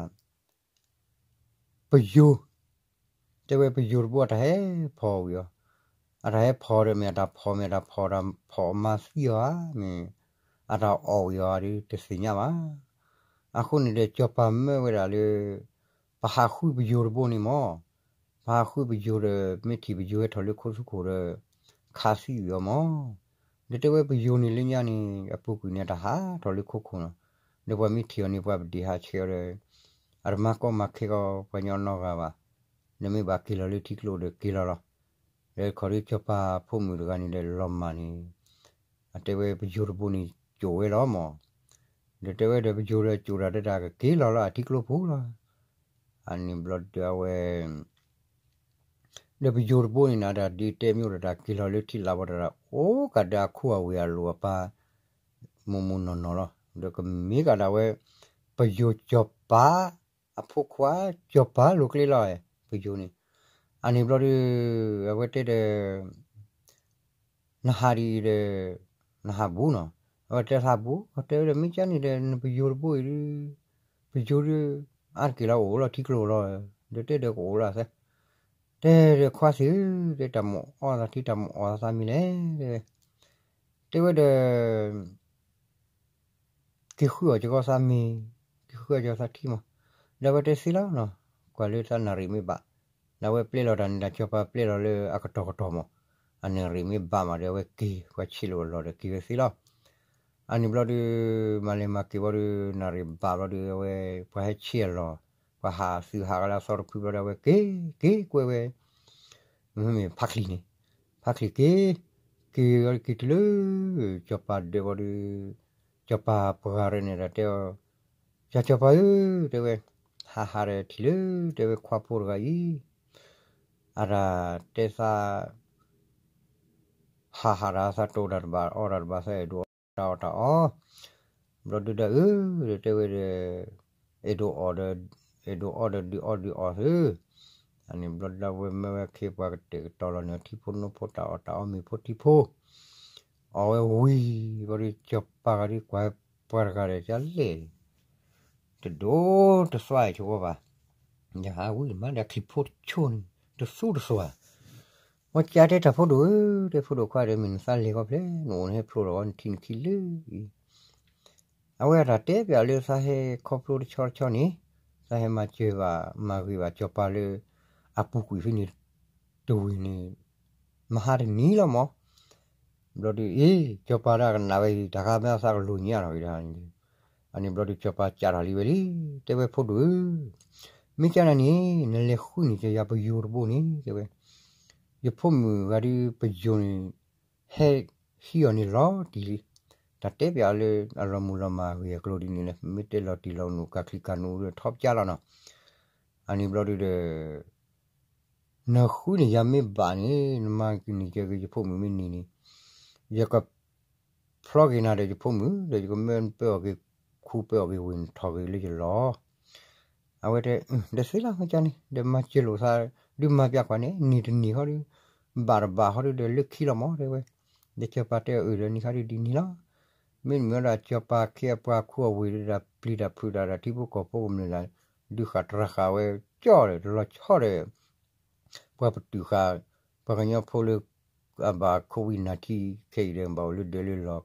ပယိၤ, တဲဝဲပယိၤတဘိအတၢ်ဟဲဖီၣ်ဝံၤအီၤ, အတၢ်ဟဲဖီၣ်ဒီး မ့ၢ်အတၢ်ဖီၣ် မ့ၢ်အတၢ်ဖီၣ်အီၤဒီးမၤသံအီၤဧါ, မ့ၢ်အတၢ်အီၣ်ဝံၤအီၤဧါဒီး တသ့ၣ်ညါဘၣ်. အဃိန့ၣ်ဒီး စီၤပၤမၢဝဲဒၣ်လၢ ပဟးဃုပယိၤတဘိန့ၣ်မး, ပဟးဃုပယိၤဒီး မ့ၢ်ထံၣ်ပယိၤဟဲထီၣ်လၢခိသူခိၣ်ဒီး ခးသံဝံၤအီၤမး. ဒီးတဲဝဲပယိၤန့ၣ်လၢညါန့ၣ် အပူၤကွံာ်န့ၣ် အတၢ်ဟးထီၣ်လၢခိခိၣ်လီၤ. ဒီးပှၤမ့ၢ်ထံၣ်အီၤန့ၣ် ပှၤပဒ့ၣ်ဟးဆှဲးအီၤဒီး အတမၤကီမၤခဲကီး ပှၤကညီနီတဂၤဘၣ်, နမ့ၢ်ဘၣ်က့ၤလီၤလၢထံကျိဒီးက့ၤလီၤလီၤ. ဒီးခီဒီးစီၤပၤဖိမုၣ်တဂၤန့ၣ်ဒီးလီၤမၢ်န့ၣ် အတဲဝဲပယိၤတဘိန့ၣ် ကိာ်ဝဲလီၤမး. ဒီးတဲဝဲဒီးပယိၤဒီးကိာ်တၢ်ဒီးတၢ်ကက့ၤလီၤလၢအထံကျိပူၤလီၤ. အန့ၣ်ဘျီဒီးအဝဲ ဒီးပယိၤတဘိန့ၣ်နၤ တၢ်ဒ့တဲမ့ၢ်အိၣ်ဒီးတၢ်က့ၤလီၤလၢထံလၢ်ဘီတၢ် အိၣ်ကးဒီးအခူအဝ့ၢ်အလိၤအပၢ် မိၢ်မိၢ်နီၢ်နီၢ်လီၤ. ဒီးကမ့ၢ်ကးဒၣ်ဝဲ ပယိၤစီၤပၤ အဖိခွါ စီၤပၤလိၤကျ့လီၤ ပယိၤန့ၣ်. အန့ၣ်ဘျီဒီး အဝဲတဲဒီး နဟးဒ်အံၤဒီး နဟးဘူးနီၤ. အဝဲတဲသးဘူး, တဲဝဲဒီးမ့ၢ်ကၢ်န့ၣ်ဒီး နပယိၤတဘိအံၤဒီး ပယိၤဒီး အါတက့ၢ်လီၤအိၣ်လီၤထံကျိလီၤ. ဒီးတဲဒီးကအိၣ်လီၤသၢ, တဲဒီးခွါသ့ၣ်ဧၢ, တဲတၢ်မ့ၢ်အီၣ်သးထံ တၢ်မ့ၢ်အီၣ်သးမံၤလဲၣ်, တဲဝဲ, တဲဝဲဒီး က့ၤဃုအီၣ်ကကီသးမ့ၤ, က့ၤဃုအီၣ်ကကီသးထံမး, ဒီးအဝဲတဲသ့လီၤနီၤ, ကွၢ်လၢသးနၣ်ရံၣ်မ့ၢ်ဘၣ်, ဒီးအဝဲပျဲလီၤတၢ်န့ၣ် ဒီးစီၤပၤပျဲလီၤလၢအကတီၢ်ကတီၢ်မး, အနၣ်ရံၣ်မ့ၢ်ဘၣ်မးဒီးအဝဲက့ၤ ပှၤဆ့ၣ်လိာ်အလီၢ်ဒီးက့ၤဝဲသ့လီၤ. အန့ၣ်ဘျီဒီး မၤလဲၤမၤက့ၤဘျီဒီး နၣ်ရံၣ်ဘၣ်ဘျီဒီး အဝဲ ပှၤဟဲဆ့ၣ်အလီၢ်, ပှၤဟးသုးဟးဂၤလၢအသီတဖုဘျီဒီး အဝဲက့ၤ က့ၤကွဲဝဲ မ့မ့ၢ်ဖးချံန့ၣ်, ဖးချံက့ၤ, က့ၤဝဲက့ၤတုၤလၢ စီၤပၤဒၢးဘျီဒီး စီၤပၤပှၤဂၤရဲၣ်န့ၣ်ဒီးတဲအီၤ, စီၤပၤဧၢ, တဲဝဲ, ဟးဟးဒီးထံၣ်လၢ တဲဝဲခွါဖိတဂၤအံၤ, အတၢ်တဲသး ဟးဟးဒီးသး တအိၣ်တၢ်တဘၣ် အီၣ်တၢ်တဘၣ်သး အဲၣ်ဒိးအီၣ်တၢ်အီၣ်တၢ်အီ, ဘျီဒုဒီးအၢ တဲဝဲဒီး အဲၣ်ဒိးအီၣ်ဒီး အဲၣ်ဒိးအီၣ်ဒီးဒုးအီၣ်ဒုးအီၣ်သ့, အန့ၣ်ဘျီဒုဒီးအဝဲမၢဝဲခ့ပှၤကတဲာ်ကတီၤလီၤန့ၣ် ထံဖိနိဖိတၢ်အီၣ်တၢ်အီမ့ၤဖိထံဖိ, အီၣ်ဝဲဝံၤ ဘျီဒီးစီၤပၤဂၤဒီးကွၢ်ပှၤတဂၤဒီး ကလဲၣ် တဒိးတသွါအံၤဆိဘၣ်, ယဟးဝံၤမးဒီးချံးဖိတဆိန့ၣ် တသူတသွါ, ဝဲကတဲတၢ်ဖိဒိၣ်ဧၢ, တဲဖိဒိၣ်ခွါဒီး မ့ၢ်နသးလဲၤခီဖျဲၣ် နအိၣ်နဟဲဖျိလီၤ နထံနခံလၢအံၤ, အဝဲအတၢ်တဲပၠးလၢသးဟဲခီဖျိတဆီတဆီန့ၣ်, သးဟဲမၤစၢၤဘၣ် မၤဂ့ၤဘၣ်စီၤပၤလၢ အပူၤကွံာ်ဖဲန့ၣ် တဝံၤန့ၣ် မဟါတနံၤလီၤမး, ဘျီဒုးအ့ၣ် စီၤပၤဒၣ်ကနၣ်ဝဲအံၤ တၢ်ခါမ့ၢ်သးကလိၣ်ညါထီၣ်ဂ့ၤဒၣ်န့ၣ်, အန့ၣ်ဘျီဒုးစီၤပၤကးထီၣ်လံဝဲလံ, တဲဝဲဖိဒိၣ်ဧၢ, မ့ၢ်ကၢ်နၤန့ၣ် နလဲၤဃုန့ၢ်က့ၤယၤပယိၤတဘိန့ၣ် တဲဝဲ, ယဖိမုၣ်ဂၤဒုးပယိၤန့ၣ် ဟဲဟံးအီၤန့ၣ်လီၤတံၢ်လံ, တၢ်တဲပၠးအီၤလၢအလီၤမုၢ်လီၤမၢ်အဂ့ၢ်အကျိၤဒ်န့ၣ်လီၤ, မ့ၢ်တဲလီၤတံၢ်လီၤနူာ် ကၤချံကၤနူာ်ဒီးထီပကၢ်လီၤနီၤ, အန့ၣ်ဘျီဒုးဒီး နဃုန့ၢ်ယၤမ့ၢ်ဘၣ်န့ၣ် နမၤကန့ၢ်က့ၤယဖိမုၣ်မ့ၢ်န့ၢ်န့ၣ်, ယကဖျီက့ၤနၤဒီးယဖိမုၣ် ဒီးယကမၢပၢအီၣ်က့ၤခူ ပၢအီၣ်က့ၤဝ့ၢ်နထီၣ်က့ၤလၢယလီၢ်, အဝဲတဲ ဒီးသ့လီၤမ့ၢ်ကၢ်န့ၣ် ဒီးမၤစၢၤလိာ်သး ဒုးမၤပၠးကွၢ်န့ၣ် နံၤတနံၤဃီဒီး ဘၣ်တဘၣ်ဃီဒီး ဒီးလၢခံလီၤမး တဲဝဲ, ဒီးစီၤပၤတဲအီၤအၢၣ်ဒီးနံၤဃီဒီးဒ်န့ၣ်လီၤ, မ့တမ့ၢ်ဒီးစီၤပၤခ့အပှၤခူအဝ့ၢ်ဒီး တၢ်ပျံၤတၢ်ဖုးတၢ် တၢ်ထံဖိကီၢ်ဖိကမျၢၢ်တၢ် ဒုးဃၣ်တြၢ်ဃာ်ဝဲကၠီဒီး တလီၤဆီဒီး ပှၤပတုာ်ဃာ် ပှၤကညီဖိလၢ အဘၣ် COVID nineteen ခဲအံၤဒီး ဘၣ်အိၣ်လၢဒၢးလၢလီၢ်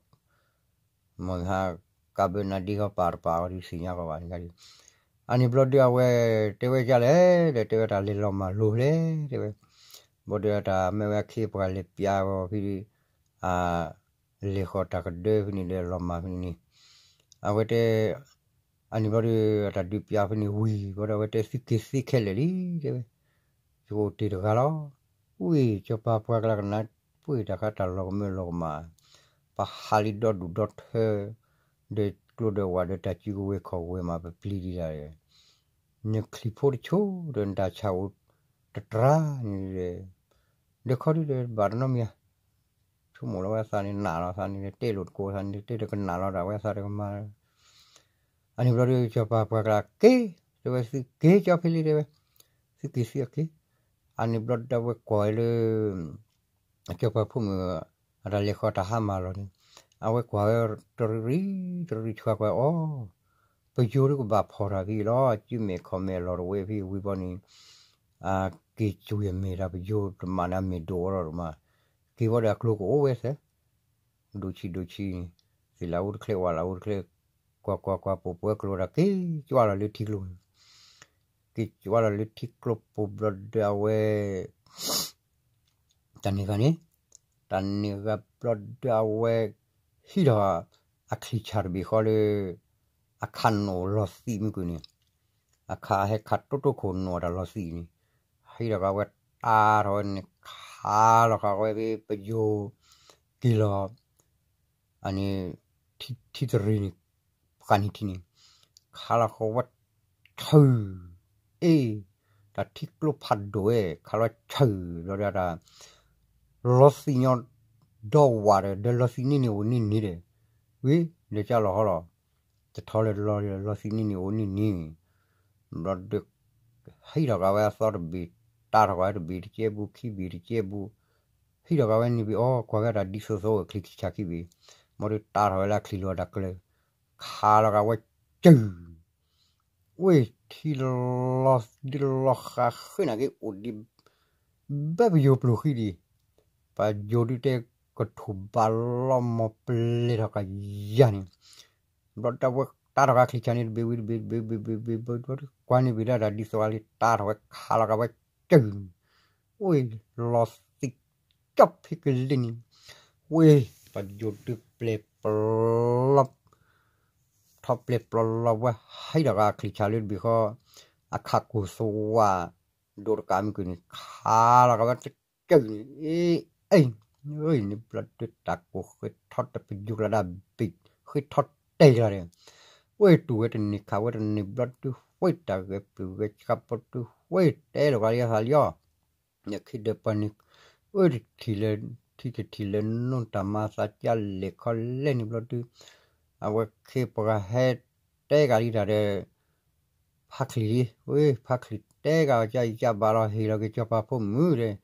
မ့ၢ်ဟး ကးဘၢနါဒ့ခီပာ်တပာ်အီၤ ဒုးသ့ၣ်ညါကီးဘၣ်န့ၣ်ဂၤဒုး အန့ၣ်ဘျီဒုးအဝဲ တဲဝဲဒ်လဲၣ်ဒီး တဲဝဲတၢ်လဲၤလီၤမၢ်လိၤလဲၣ် တဲဝဲ ဘျီဒုးတၢ်မ့ၢ်ဝဲအခ့အပှၤလဲၤပျးဝဲဖဲ အ လဲၤဃီၤတၢ်ကဒၢဖဲန့ၣ်ဒီးလီၤမၢ်ဖဲန့ၣ်န့ၣ် အဝဲတဲ အန့ၣ်ဘျီဒုး အတၢ်ဒုးပျးဖဲန့ၣ်ဝံၤ ဘျီဒုးအဝဲတဲသုက့ၤသ့ခဲလၢာ်လံ တဲဝဲ ယကအိၣ်တ့ၢ်တဂၤလီၤ ဝံၤ စီၤပၤပှၤကလၤကနၣ် ပှ့ၤတၢ်ခါတၢ်လီၤကမၢလီၤကမၣ် ပဟးလံဒီဒူၣ်ဒီထၢ ဒီးကျိဒီးဝၣ်ဒီးတၢ်စုကဝဲၤခီၣ်ဝဲမးပပျံၤဒံးဒၣ် နချံးဖိတဆိဒီးနတၢ်ဆၣ်အိၣ်တတြၢ်န့ၣ်ဒီး ဒီးခီဒုဒီးဘၣ်တနီၤမံၤဧါ ဆိကမိၣ်လီၤဝဲအသးန့ၣ် နာ်လီၤသးန့ၣ် တဲလိာ်တကိးသးန့ၣ် တဲတကနၣ်လီၤဒၣ်ဝဲအသးတကမၤ အန့ၣ်ဘျီဒုး စီၤပၤပှၤကလၤက့ၤ တဲဝဲသုက့ၤကၠီဖဲလံတဲဝဲ သုက့ၤသုအက့ၤ အန့ၣ်ဘျီဒုးအဝဲကွၢ်ဝဲလၢ အစီၤပၤဖိမုၣ် အတၢ်လဲၤဃီၤတၢ်ဟါမၢ်လီၤန့ၣ် အဝဲကွၢ်ဝဲတရံးတရံးဆှါကွၢ်အီၤ ပယိၤဒုကဘၣ်ဖီၣ်တၢ်ဖဲအံၤလီၤ စုမဲာ်ခီၣ်မဲာ်အလီၢ်တဝဲဖဲဝံၤဘီန့ၣ် အက့ၤကွံာ်အမဲာ်တၢ်ပယိၤတမးန့ၣ် အမဲာ်ဒိၣ်အီၤဒီးမး က့ၤဝဲဒီးအကျိကအိၣ်ဝဲသဲ ဒိၣ်ဆံးဒိၣ်ဆံးန့ၣ် သ့ၣ်လၢအအိၣ်တချဲးဝၣ်လၢအအိၣ်တချဲး ကွၢ်ကွၢ်ကွၢ်ပိာ်ပှဲၤကျိဒီးက့ၤကွၢ်လီၤလၢထံကျိန့ၣ် က့ၤကွၢ်လီၤလၢထံကျိပူၤဘျီဒီးအဝဲ တၢ်န့ၢ်ဂၤန့ၣ် တၢ်န့ၢ်ဂၤဘျီဒီးအဝဲ ဟံးဒီး အချံၣ်ဆၣ်တဘ့ၣ်ဃီလၢ အခးနိၣ်လီၤသံးမုၢ်ကွံာ်န့ၣ် အခးဟဲခးတိၢ်တိၢ်ခိၣ်နိၣ်အတၢ်လီၤသံးန့ၣ် ဟံးဒီးကဝဲတၢ်ထီၣ်ဝဲန့ၣ် ခးလီၤဃာ်ဝဲဖဲပယိၤ က့ၤလီၤ အန့ၣ် ထံတရံးန့ၣ် ပှၤန့ၣ်ထံန့ၣ် ခးလီၤဃာ်ဝဲ ဆူၣ် အ့ၣ် တၢ်ထံကျိဖးဒိၣ်ဝဲ ခးလီၤဆူၣ်ဘျီဒီးတၢ် လီၤသံးညီဒီဝၣ်ဒီး ဒီးလီၤသံးန့ၢ်န့ၣ်အိၣ်န့ၢ်န့ၣ်ဒီး ဝံၤ ဒီးကၢ်လီၤဟီလီၤ တထီလၢလီၤ လီၤသံးန့ၢ်န့ၣ်အိၣ်န့ၢ်န့ၣ် ဘျီဒီး ဟံးထီၣ်ကးဝဲအသီတဘ့ၣ် တၢ်ထီၣ်ကးဝဲတဘ့ၣ်တကဲဘူး ခံဘ့ၣ်တကဲဘူး ဟံးထီၣ်ကးဝဲန့ၣ်ဘ့ၣ်အီၤ ကွၢ်ဝဲတၢ်ဒ်သိးသိးအိၣ်ချံၣ်ဆၣ်ခံဘ့ၣ် ဘျီဒီးတၢ်ထီၣ်ဝဲလၢအချံၣ်လိၤအတၢ်ကျၢၤ ခးလီၤကးဝဲ စုၣ် ဝ့ၢ်ထံလီၤ ဒ်လီၤဃာ်ဃ့ၢ်န့ၣ်က့ၤအိၣ်ဒံး ဘၣ်ပယိၤပျိၢ်ဃံဒံး ပယိၤဒုတဲကထူၣ်ဘၣ်လီၤမီၢ်ပလဲၤထီၣ်ကယၤန့ၣ် ဘျီတၢ်ဝဲတၢ်ထီၣ်ကးချံၣ်ဆၣ်န့ၣ် တဘ့ၣ်ဝံၤတဘ့ၣ် တဘ့ၣ်ဘ့ၣ်ဘ့ၣ်ဘ့ၣ်ဘ့ၣ် ကွၢ်န့ၣ်ဘ့ၣ်ဒၣ်တၢ်ဒ်သိးလံ တၢ်ထီၣ်ဝဲခးလီၤကးဝဲ စုၣ် ဝ့ၢ်လီၤသံး ကၠီၣ်ဖံးကလံၤန့ၣ် ဝ့ၢ် ပယိၤဒုပျဲၢ်ပျီ ထီၣ်ပျဲၢ်ပျီလီၤဝဲ ဟံးထီၣ်ကးချံၣ်ဆၣ်လၢတဘ့ၣ်ဃီ အခးကိၢ်သဝါ ဒိတကးမုၢ်ကွံာ်န့ၣ် ခးလီၤကးဝဲတစုၢ်န့ၣ် အ့ၣ် အ့ၣ် န့ၣ်ဘျီဒုတၢ်ကိၢ်ဃ့ထီၣ်တပယိၤကျါဒၣ်ဘ့ၣ် ဃ့ထီၣ်တဲာ်ကျါဒီး ဝ့ၢ်တူၢ်ဝဲတန့ၢ်ခးဝဲတန့ၢ်ဘျီဒု ဝ့ၢ်တၢ်ဂဲၤပျုၢ်ဂဲၤဆှးဘျီဒု ဝ့ၢ်တဲလီၤကးလံအသးလံအီၤ နခံဒီးပှၤန့ၣ် အၢတထံၣ်လၢ ထံတထံၣ်လၢနိၣ်တၢ်မၤသးကလဲာ်ခီလဲၣ်န့ၣ်ဘျီဒု အဝဲခ့ပှၤဟဲတဲကးလံတၢ်ဒီး ဖးချံၣ်လံ ဝ့ၢ် ဖးချံၣ်တဲကးအီၤ ကၢ်ယကၢ်ဘၣ်လီၤ ဟ့ၣ်လီၤက့ၤစီၤပၤဖိမုၣ်ဒီး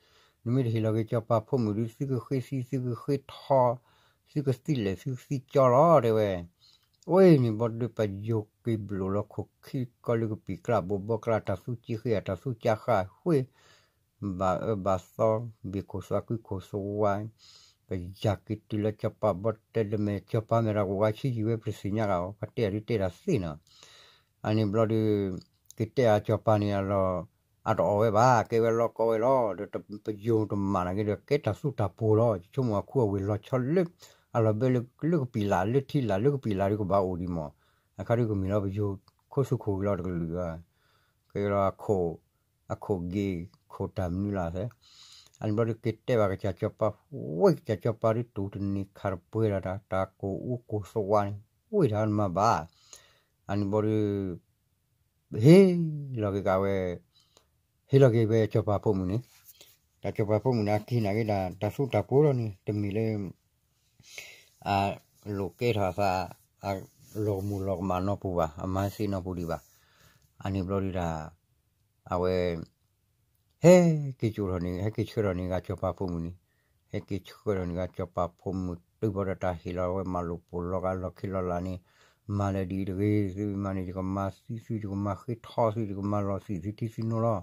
နမ့ၢ်တဟ့ၣ်လီၤက့ၤစီၤပၤဖိမုၣ်ဒု သုကဃ့သံ သုကဃ့ထီ သုကသံလဲၣ် သုကသံကၠီလီၤ တဲဝဲ ဝ့ၢ်န့ၣ်ဘျီဒု ပယိၤက့ၤဘျိးလီၤခိၣ်ခံကီၢ်လၢကပံာ်ကျါဘိးဘီကျါ တၢ်သူက့ဃ့ တၢ်သူက့ဃာ်ဝ့ၢ် ဘၣ်အၢဘၣ်သီ ဘ့ၣ်ခိၣ်သွါကွံခိၣ်သွါ ပယၢ်က့ၤတုၤလၢစီၤပၤဘီတဲလၢမဲာ် စီၤပၤမဲာ်တၢ်ကဝါဆံးယံာ်ဝဲ ပတသ့ၣ်ညါဂၤအီၤ ပှၤတဲအဒုးတဲတၢ်သ့နီၤ အန့ၣ်ဘျီဒု က့ၤတဲအစီၤပၤန့ၣ်အလီၢ် အတအီၣ်ဝဲဘၣ် ကဲဝဲလီၤကီဝဲလီၤ ဒီးပယိၤတမၤနာ်က့ဒီး ကဲတၢ်သူတၢ်ပိၤလီၤ ယဆိကမိၣ်အခူအဝ့ၢ်လီၤဆီလၢ အလီၢ်ဘၢလၢကပံာ်လၢ် လၢထံလၢ် လၢကပံာ်လၢ်ဒုကဘၣ်အိၣ်ဒံးမး အခါဒုကမ့ၢ်လီၤပယိၤခိၣ်ဆူၣ်ခိၣ်ဂ့ၤလီၤတကလုာ် ကဲလီၤ အခိၣ်ဂ့ၤ ခိၣ်တၢ်မနုၤလၢ်သဲ အန့ၣ်ဘျီဒုက့ၤတဲဘၣ်ကစၢ်စီၤပၤ ဝ့ၢ်ကစၢ်စီၤပၤဒုတူၢ်တန့ၢ်ခးတပှဲၤဒၣ်တၢ် တၢ်ကိၢ်အူကိၢ်သဝါန့ၣ် ဝ့ၢ်တၢ်နမၤဘၣ် အန့ၣ်ဘျီဒု ဟ့ၣ်လီၤက့ၤကးဝဲ ဟ့ၣ်လီၤက့ၤဝဲစီၤပၤဖိမုၣ်န့ၣ် တၢ်စီၤပၤဖိမုၣ်န့ၣ် အက့ၤနာ်က့ၤဒၣ် တၢ်သူတၢ်ပိၤလီၤန့ၣ် တမ့ၢ်လၢ အလိၣ်ကဲထီၣ်အသး အလီၤမုၢ်လီၤကမၣ်နီၢ်ပူၤဘၣ် အမၤသ့နီၢ်ပူၤဒံးဘၣ် အန့ၣ်ဘျီဒုဒၣ် အဝဲ ဟဲက့ၤကၠိၣ်ထီၣ်န့ၣ် ဟဲက့ၤဆှၢထီၣ်န့ၢ်ဂၤစီၤပၤဖိမုၣ်န့ၣ် ဟဲက့ၤဆှၢထီၣ်န့ၢ်ဂၤစီၤပၤဖိမုၣ် တုၤဘျီဒီးတၢ်ဟ့ၣ်လီၤဝဲမၤလိာ်ပိာ်လီၤဂၤလီၢ်ခံလီၤလၢ်န့ၣ် မၤလၢဒ်အံၤတဂ့ၤ သုမၤန့ၣ် ယကမၤသံသု ယကမၤဃ့ထီသု ယကမၤလီၤသံၣ်သုထံသုနိလီၤ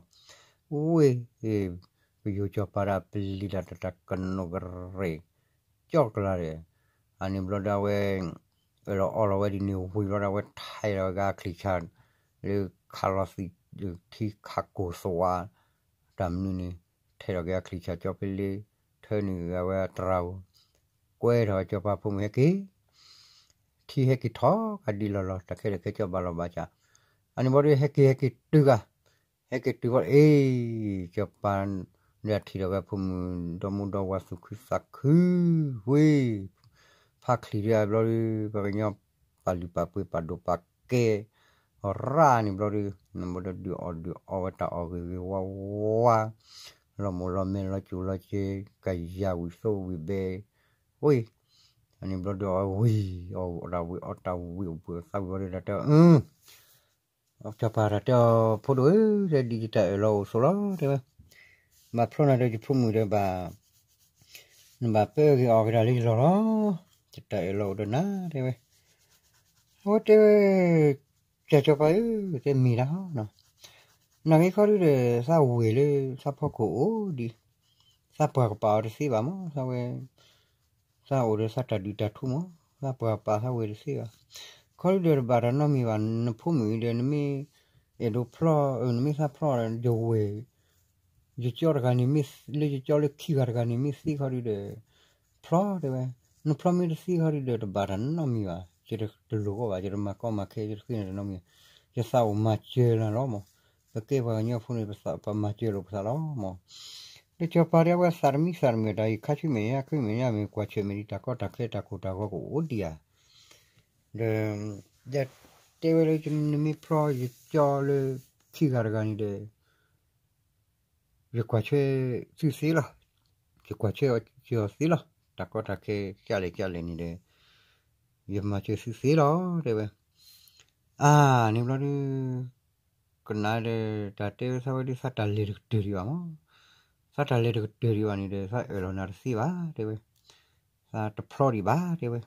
ဝ့ၢ် ယိၤစီၤပၤဒီးပျံၤတၢ်တၢ်ကနိးကရဲၣ် ကၠီကလါဒီး အန့ၣ်ဘျီဒီးအဝဲ အၢၣ်လီၤအီလီၤဝဲဒ်န့ၣ်ဝံၤဘျီဒီး အဝဲထဲးလီၤဂၤအချံၣ်ဆၣ် လၢခးလီၤသံး ထံခးကိၢ်သဝး တၢ်မနုၤန့ၣ် ထဲးလီၤက့ၤအချံၣ်ဆၣ်ကၠီဖဲလ့ ထၢနုာ်ဂၤဝဲအတရၣ်ဧိၤ ကွဲထီၣ်ကၠီပၤဖိမုၣ်ဟဲက့ၤ ထံဟဲက့ၤထီၣ်ကဒံလီၤလီၤ တၢ်ခဲလၢာ်ခဲဆ့ဘၣ်လီၤဘၣ်စး အန့ၣ်ဘျီဒီးဟဲက့ၤဟဲက့ၤတုၤဂၤ ဟဲက့ၤတုၤဘျီ အ့ ကၠီပၤ ဒီးထံၣ်ဒီးဝဲဖိမုၣ်ဒီမါဒီဝၤသူၣ်ခုသးခု ဝ့ၢ် ဖးချံၣ်ဒံးဘျီဒီး ပှၤကညီပာ်လုၢ်ပာ်ပှ့ၤပာ်ဒိၣ်ပာ်ကဲ ရၣ်န့ၣ်ဘျီဒီး နဘျီဒီးဒုးအီၣ်ဒုးအီဝဲတၢ်အီၣ်ဂ့ၤဂ့ၤဝါဝါ လီၤမိၢ်လီၤမဲလီၤစိၤလီၤစ့ ကယၤဝံၤသိဝံၤဘဲ ဝ့ၢ် အန့ၣ်ဘျီဒီးအီၣ်ဝံၤ အီၣ်တၢ်ဝံၤအီတၢ်ဝံၤအီၣ်ဘှံးအီသးဝံၤဘျီဒီးတၢ်တဲ အၢ ကၠီပၤတၢ်တဲအီၤ ဖိဒိၣ်ဧၢ တဲဒ်ယတၢ်အၢၣ်လီၤအိၣ်ဆိးလီၤ တဲဝဲ ဘၣ်ဖျီနၤဒီးယဖိမုၣ်ဒီးဘၣ် နဘၣ်ပၢက့ၤအီၣ်က့ၤတၢ်လၢယလီၢ်လီၤ ယတၢ်အၢၣ်လီၤအိၣ်ဒီးနၤ တဲဝဲ အဝဲတဲဝဲ ကၠီပၤဧၢ တဲမ့ၢ်ဒၣ် နာ်က့ခီဒုဒီး သးဝ့ၢ်လၢသးဖီခိၣ်အိၣ်ဒံး သးပှၤကပာ်အီၤတသ့ဘၣ်မး သးဝဲ သးအိၣ်ဒီးသးတၢ်ဒုၣ်တၢ်ထူမး သးပှၤကပာ်သးဝ့ၢ်တသ့ဘၣ် ခီဒုဒီးတဘၣ်တၢ်နီတမံၤဘၣ် နဖိမုၣ်အံၤဒီး နမ့ၢ်အဲၣ်ဒိးဖျီ နမ့ၢ်သးဖျီဒီး ယဝ့ၢ် ယကၠီတဂၤန့ၣ်မ့ၢ် လၢယကၠီလၢခံဂၤတဂၤန့ၣ်မ့ၢ်သံခီဒုဒီး ဖျီတဲဝဲ နဖျီမ့ၢ်တသံခီဒုဒီး တဘၣ်တၢ်နီတမံၤဘၣ် ယတလိၣ်ကီဘၣ် ယတမၤကီမၤခဲ ယတဃ့နၤတနီတမံၤ ယသးအိၣ်မၤစၢၤနၤလီၤမး ပကဲပှၤကညီဖိန့ၣ် ပမၤစၢၤလိာ်ပသးလီၤမး ဒီးကၠီပၤဒ်အဝဲသးတမံသးတမုာ်တၢ်အံၤ ခါဆူမဲာ်ညါ ခါဆူမဲာ်ညါမ့ၢ်ကွၢ်ဆၢၣ်မဲာ်ဒ်တၢ်ကီတၢ်ခဲ တၢ်ကိၢ်တၢ်ဂီၤကအိၣ်ဒံးဧါ ဒီး တဲဝဲလၢ နမ့ၢ်ဖျီယကၠီလၢခံဂၤတဂၤန့ၣ်ဒီး ယကွၢ်ဆၢသုသ့လီၤ ယကွၢ်ဆၢအီၤသ့လီၤ တၢ်ကီတၢ်ခဲကၢ်လဲၣ်ကၢ်လဲၣ်န့ၣ်ဒီး ယမၤစၢၤသုသ့လီၤ တဲဝဲ အါန့ၣ်ဘျီဒု ကနၣ်ဒီး တၢ်တဲဝဲသးဝဲဒု သးတၢ်လဲၤတကတၢၢ်ဒံးဘၣ်မး သးတၢ်လဲၤတကတၢၢ်ဒံးဘၣ်န့ၣ်ဒီး သးအၢၣ်လီၤနၤတသ့ဘၣ် တဲဝဲ သးတဖျီဒံးဘၣ် တဲဝဲ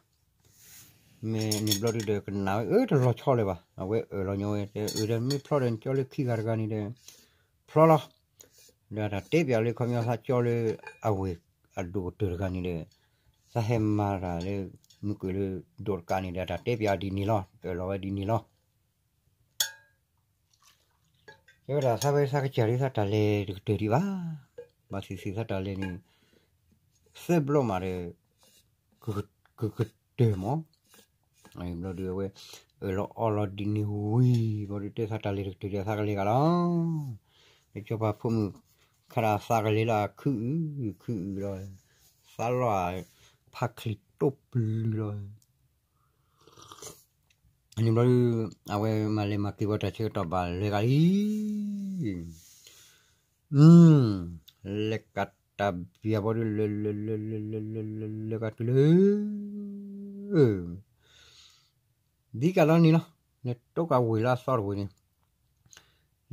မ့ၢ်န့ၣ်ဘျီဒုဒီး ကနၣ်ဝဲအၢတလီၤဆီလၢၤဘၣ် အဝဲအၢၣ်လီၤညီဝဲ တဲအၢဒီးမ့ၢ်ဖျီဒီး နကၠီလၢခံဂၤတဂၤန့ၣ်ဒီး ဖျီလီၤ ဒီးတၢ်တဲပၠးလၢခီပညီသးကၠီလၢအဝ့ၢ်အဒိၣ်ကတၢၢ်တဂၤန့ၣ်ဒီး သးဟဲမၤတၢ်လၢ မုၢ်ကွံာ်လၢဒိးတကးန့ၣ်ဒီး တၢ်တဲပၠးဒ်န့ၣ်လီၤ အၢၣ်လီၤဝဲဒ်န့ၣ်လီၤ တဲဝဲဒၣ်သးဝဲသးကစၢ်ဒ်သးတၢ်လဲၤတကတၢၢ်ဒံးဘၣ်, ဘၣ်သ့ၣ်သ့ၣ်သးတၢ်လဲၤန့ၣ် သၢဘျီမးဒီး ကကတၢၢ်မး, ဘျီဒုးအဝဲ အၢၣ်လီၤအီလီၤဒ်န့ၣ်ဝံၤ ဘျီဒုးတဲသးတၢ်လဲၤတကတၢၢ်ဒံးသးကလဲၤဂၤလီၤ, ဒီးစီၤပၤဖိမုၣ်ခါဒီးသးကလဲၤလၢအခုအုၣ်ခုအုၣ်လီၤ, သးလီၤ ဖးချံတိၢ်ပျုၤလီၤ န့ၣ်ဘျီဒုး အဝဲမၤလဲၤမၤက့ၤဝဲတၢ်ဆၢကတီၢ်ဘၣ်လဲၤဂၤလံ, လဲၤကးတၢ်ဘၣ်ဘျီဒုး လဲၤလဲၤလဲၤလဲၤလဲၤလဲၤလဲၤလဲၤကးတုၤလၢ ဒ်ကးလီၤန့ၣ်လီၤ, လဲၤတိကးဝ့ၢ်လၢအသီတဝ့ၢ်န့ၣ်,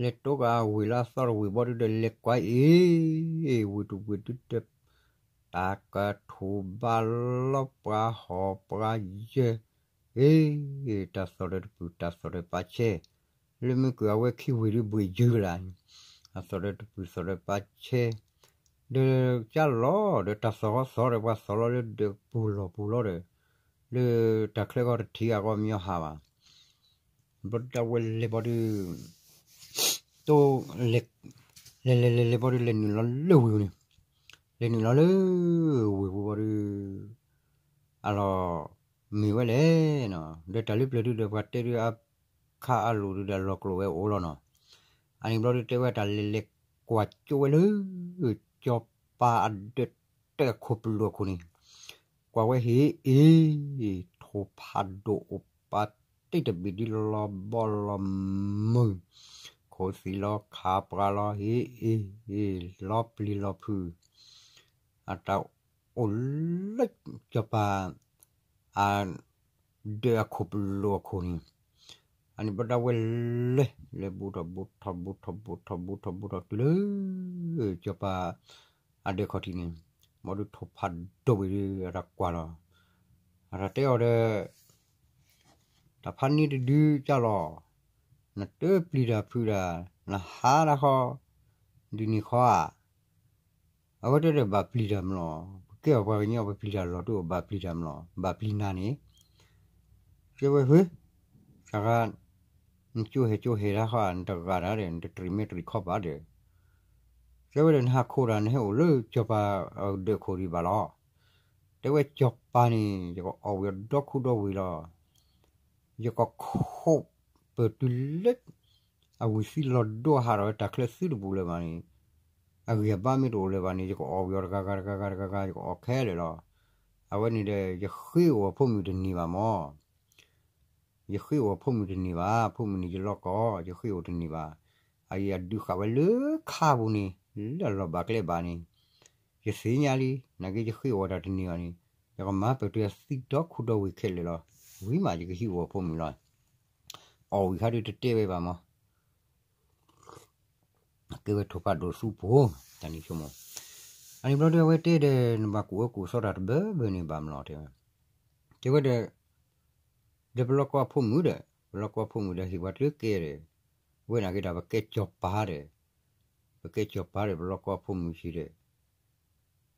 လဲၤတိကးဝ့ၢ်လၢအသီတဝ့ၢ်ဘျီဒုးဒီး လဲၤကွၢ်အ့ၣ် ဝ့ၢ်တဝ့ၢ်ဒုးဒီး တၢ်ကထိၣ်ဘါလီၤပှၤဟီၣ်ပှၤယၢၤ, အ့ၣ် တၢ်သီၣ်ဒီးတပုၢ် တၢ်သီၣ်ဒီးပာ်ဆဲး, လၢမုၢ်ကၢၤအဝဲခံဝ့ၢ်ဒုးဘှ့ၣ်ယုၢ်ကလာ်, အသီၣ်ဒီးတပုၢ်သီၣ်ဒီးပာ်ဆဲး, ဒီးကၢ်လီၤဒီးတၢ်သီၣ်ဃီသီၣ်ဒီး ပှၤသီၣ်လီၤလၢဒၢးပူၤလီၢ်ပူၤလီၤဒီး, လၢတၢ်ချၢဃီတထံၣ်အဂီၢ်မညီဟးဘၣ် ဘျီဒုးအဝဲလဲၤဘျီဒုး တိ လဲၤလဲၤလဲၤလဲၤဘျီဒုး လဲၤနုာ်လီၤလၢဝ့ၢ်ပူၤန့ၣ်, လဲၤနုာ်လီၤလၢဝ့ၢ်ပူၤဘျီဒုး အလီၢ်မ့ၢ်ဝဲလဲၣ်နီၤ, ဒီးတၢ်လၢပျၢၤဒုးဒီး ပှၤတဲဒုးအခါအလိၤဒုးဒီး လီၤကျိၤဝဲအိၣ်လီၤနီၤ, အန့ၣ်ဘျီဒုးတဲဝဲတၢ်လဲၤလဲၤကွၢ်ကၠိဝဲလၢ စီၤပၤအဒၢးတၢၢ်အခိၣ်ပလိၣ်အခိၣ်န့ၣ်, ကွၢ်ဝဲဟ့ၣ်အ့ၣ် ထိၣ်ဖးဒိၣ်အိၣ်ပာ်တ့ၢ်တဘ့ၣ်ဒ်လီၤဘီလီၤမုၢ်, ခိၣ်သံၣ်လီၤခးပှၤလီၤဟ့ၣ်အ့ၣ် လီၤပျံၤလီၤဖုး, အတၢ်အိၣ်လၢစီၤပၤ အဒၢးအခိၣ်ပလိၣ်အခိၣ်န့ၣ်, အန့ၣ်ဘျီဒုးအဝဲလဲၤ လဲၤဘူးထီၣ်ဘူးထီၣ်ဘူးထီၣ်ဘူးထီၣ်ဘူးထီၣ်ဘူးထီၣ်တုၤလၢ စီၤပၤ အဒၢးခီၣ်ထံးန့ၣ်, ဘျီဒုးထိၣ်ဖးဒိၣ်ဝံၤဒီး အတၢ်ကွၢ်လီၤ, အတၢ်တဲအီၤဒီး တၢ်ဖးန့ၢ်တဒုကၢ်လီၤ, နတပျံၤတၢ်ဖုးတၢ် နဟးဒၣ်ဃီ ဒ်န့ၣ်ဃီဧါ, အဝဲတဲဒီးဘၣ်ပျံၤတၢ်မလီၤ, ပကဲအီၤပှၤကညီပပျံၤတၢ်လီၤတအိၣ်ဘၣ်ပျံၤတၢ်မလီၤ, ဘၣ်ပျံၤနၤန့ၣ်, တဲဝဲ ဟ့, တဂၤ, နကၠိဟဲကၠိဟဲတၢ်ဃီ နတဂၤတၢ်ဒီး နတတြံးမ့ၢ်တြံးခီဘၣ်ဒီး, တဲဝဲဒီးနဟးခိးတၢ် နဟဲအိၣ်လၢစီၤပၤဒၢးခိၣ်ဒံးဘၣ်လီၤ. တဲဝဲစီၤပၤန့ၣ် ယကအီၣ်ဝံၤအဒီခူဒီဝံၤလီၤ. ယကခိးပၢၢ်တုၤလၢ အဝံၤသံလီၤဒိဟးထီၣ်ဝဲတၢ်ချၢသုတဘူးလၢၤဘၣ်န့ၣ်, အဂံၢ်အဘါမ့ၢ်တအိၣ်လၢၤဘၣ်န့ၣ် ယကအီၣ်ဝံၤအီၤတဂၤဂၤတဂၤဂၤတဂၤဂၤ ယကအီၣ်ခဲလၢာ်လီၤ. အဝဲန့ၣ်ဒီး ယဃ့အိၣ်အဖိမုၣ်တန့ၢ်ဘၣ်မၢ်. ယဃ့အိၣ်အဖိမုၣ်တန့ၢ်ဘၣ်, ဖိမုၣ်န့ၣ်ယလီၢ်ကီၢ်, ယဃ့အိၣ်တန့ၢ်ဘၣ်. အအံၤအဒုးဃာ်ဝဲလၢခါပူၤန့ၣ်, လၢအလီၢ်ဘၣ်ကျဲဘၣ်န့ၣ်, ယသ့ၣ်ညါလံ, နာ်က့ယဃ့အိၣ်တၢ်တန့ၢ်ဘၣ်န့ၣ်, ယကမၤပၢၢ်တုၤအသံဒီခူဒီဝံၤခဲလၢာ်လီၤ. ဝံၤမးယကဟံးအိၣ်အဖိမုၣ်လီၤ. အီၣ်ဝံၤခါဒုးတတဲဝဲဘၣ်မၢ်. ကဲဝဲထိၣ်ဖးဒိၣ်သူပူၤ, တၢ်န့ၣ်ဆိကမိၣ်. အန့ၣ်ဘျီဒီးအဝဲတဲဒီး နဘၣ်ကူၣ်အၢကူၣ်သီတၢ်တဘၢဘၢန့ၣ်ဘၣ်မလီၤတဲဝဲ. တဲဝဲဒီး ဒီးပလီၢ်ကီၢ်အဖိမုၣ်ဒီး, ပလီၢ်ကီၢ်အဖိမုၣ်ဒီးဟ့ၣ်ပှၤတကဲဒီး, ဝဲန့ၣ်က့ဒီးပကဲစီၤပၤဒီး, ပကဲစီၤပၤဒီး ပလီၢ်ကီၢ်အဖိမုၣ်ဆံးဒီး,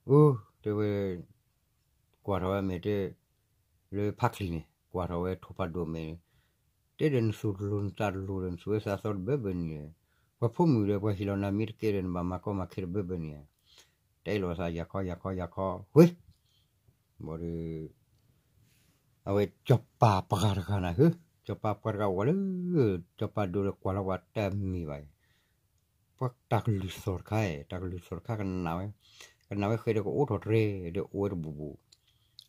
အၢ, တဲဝဲ, ကွၢ်ထီၣ်ဝဲမဲာ်တဲ, လၢဖးချံန့ၣ် ကွၢ်ထီၣ်ဝဲထိၣ်ဖးဒိၣ်မဲာ်, တဲဒီးနသူၣ်တလိၤနသးတလိၤဒီး နသူၣ်ဝဲသးသီတဘၢဘၢန့ၣ်, ပှၤဖိမုၣ်ဒီးပှၤဟ့ၣ်လီၤနၤမ့ၢ်တကဲဒီး နဘၣ်မၤကီမၤခဲတဘၢဘၢန့ၣ်, တဲလိာ်သးယၤခီယၤခီယၤခီ, ဝ့ၢ်, ဘၣ်ဒီး အဝဲစီၤပၤပှၤတဂၤနၤဧၢ, စီၤပၤပှၤတဂၤအိၣ်လၢ စီၤပၤဒိၣ်ဒီးကွၢ်လီၤပှၤတမ့ၢ်ဘၣ်အံၤ, ပှၤတၢ်ကလုၢ်သီၣ်တခါ, တၢ်ကလုၢ်သီၣ်တခါကနၣ်ဝဲ, ကနၣ်ဝဲဃဲဒီးကအိးထီၣ်တြဲၤဒီးအိၣ်ဝဲတဘူးဘူး,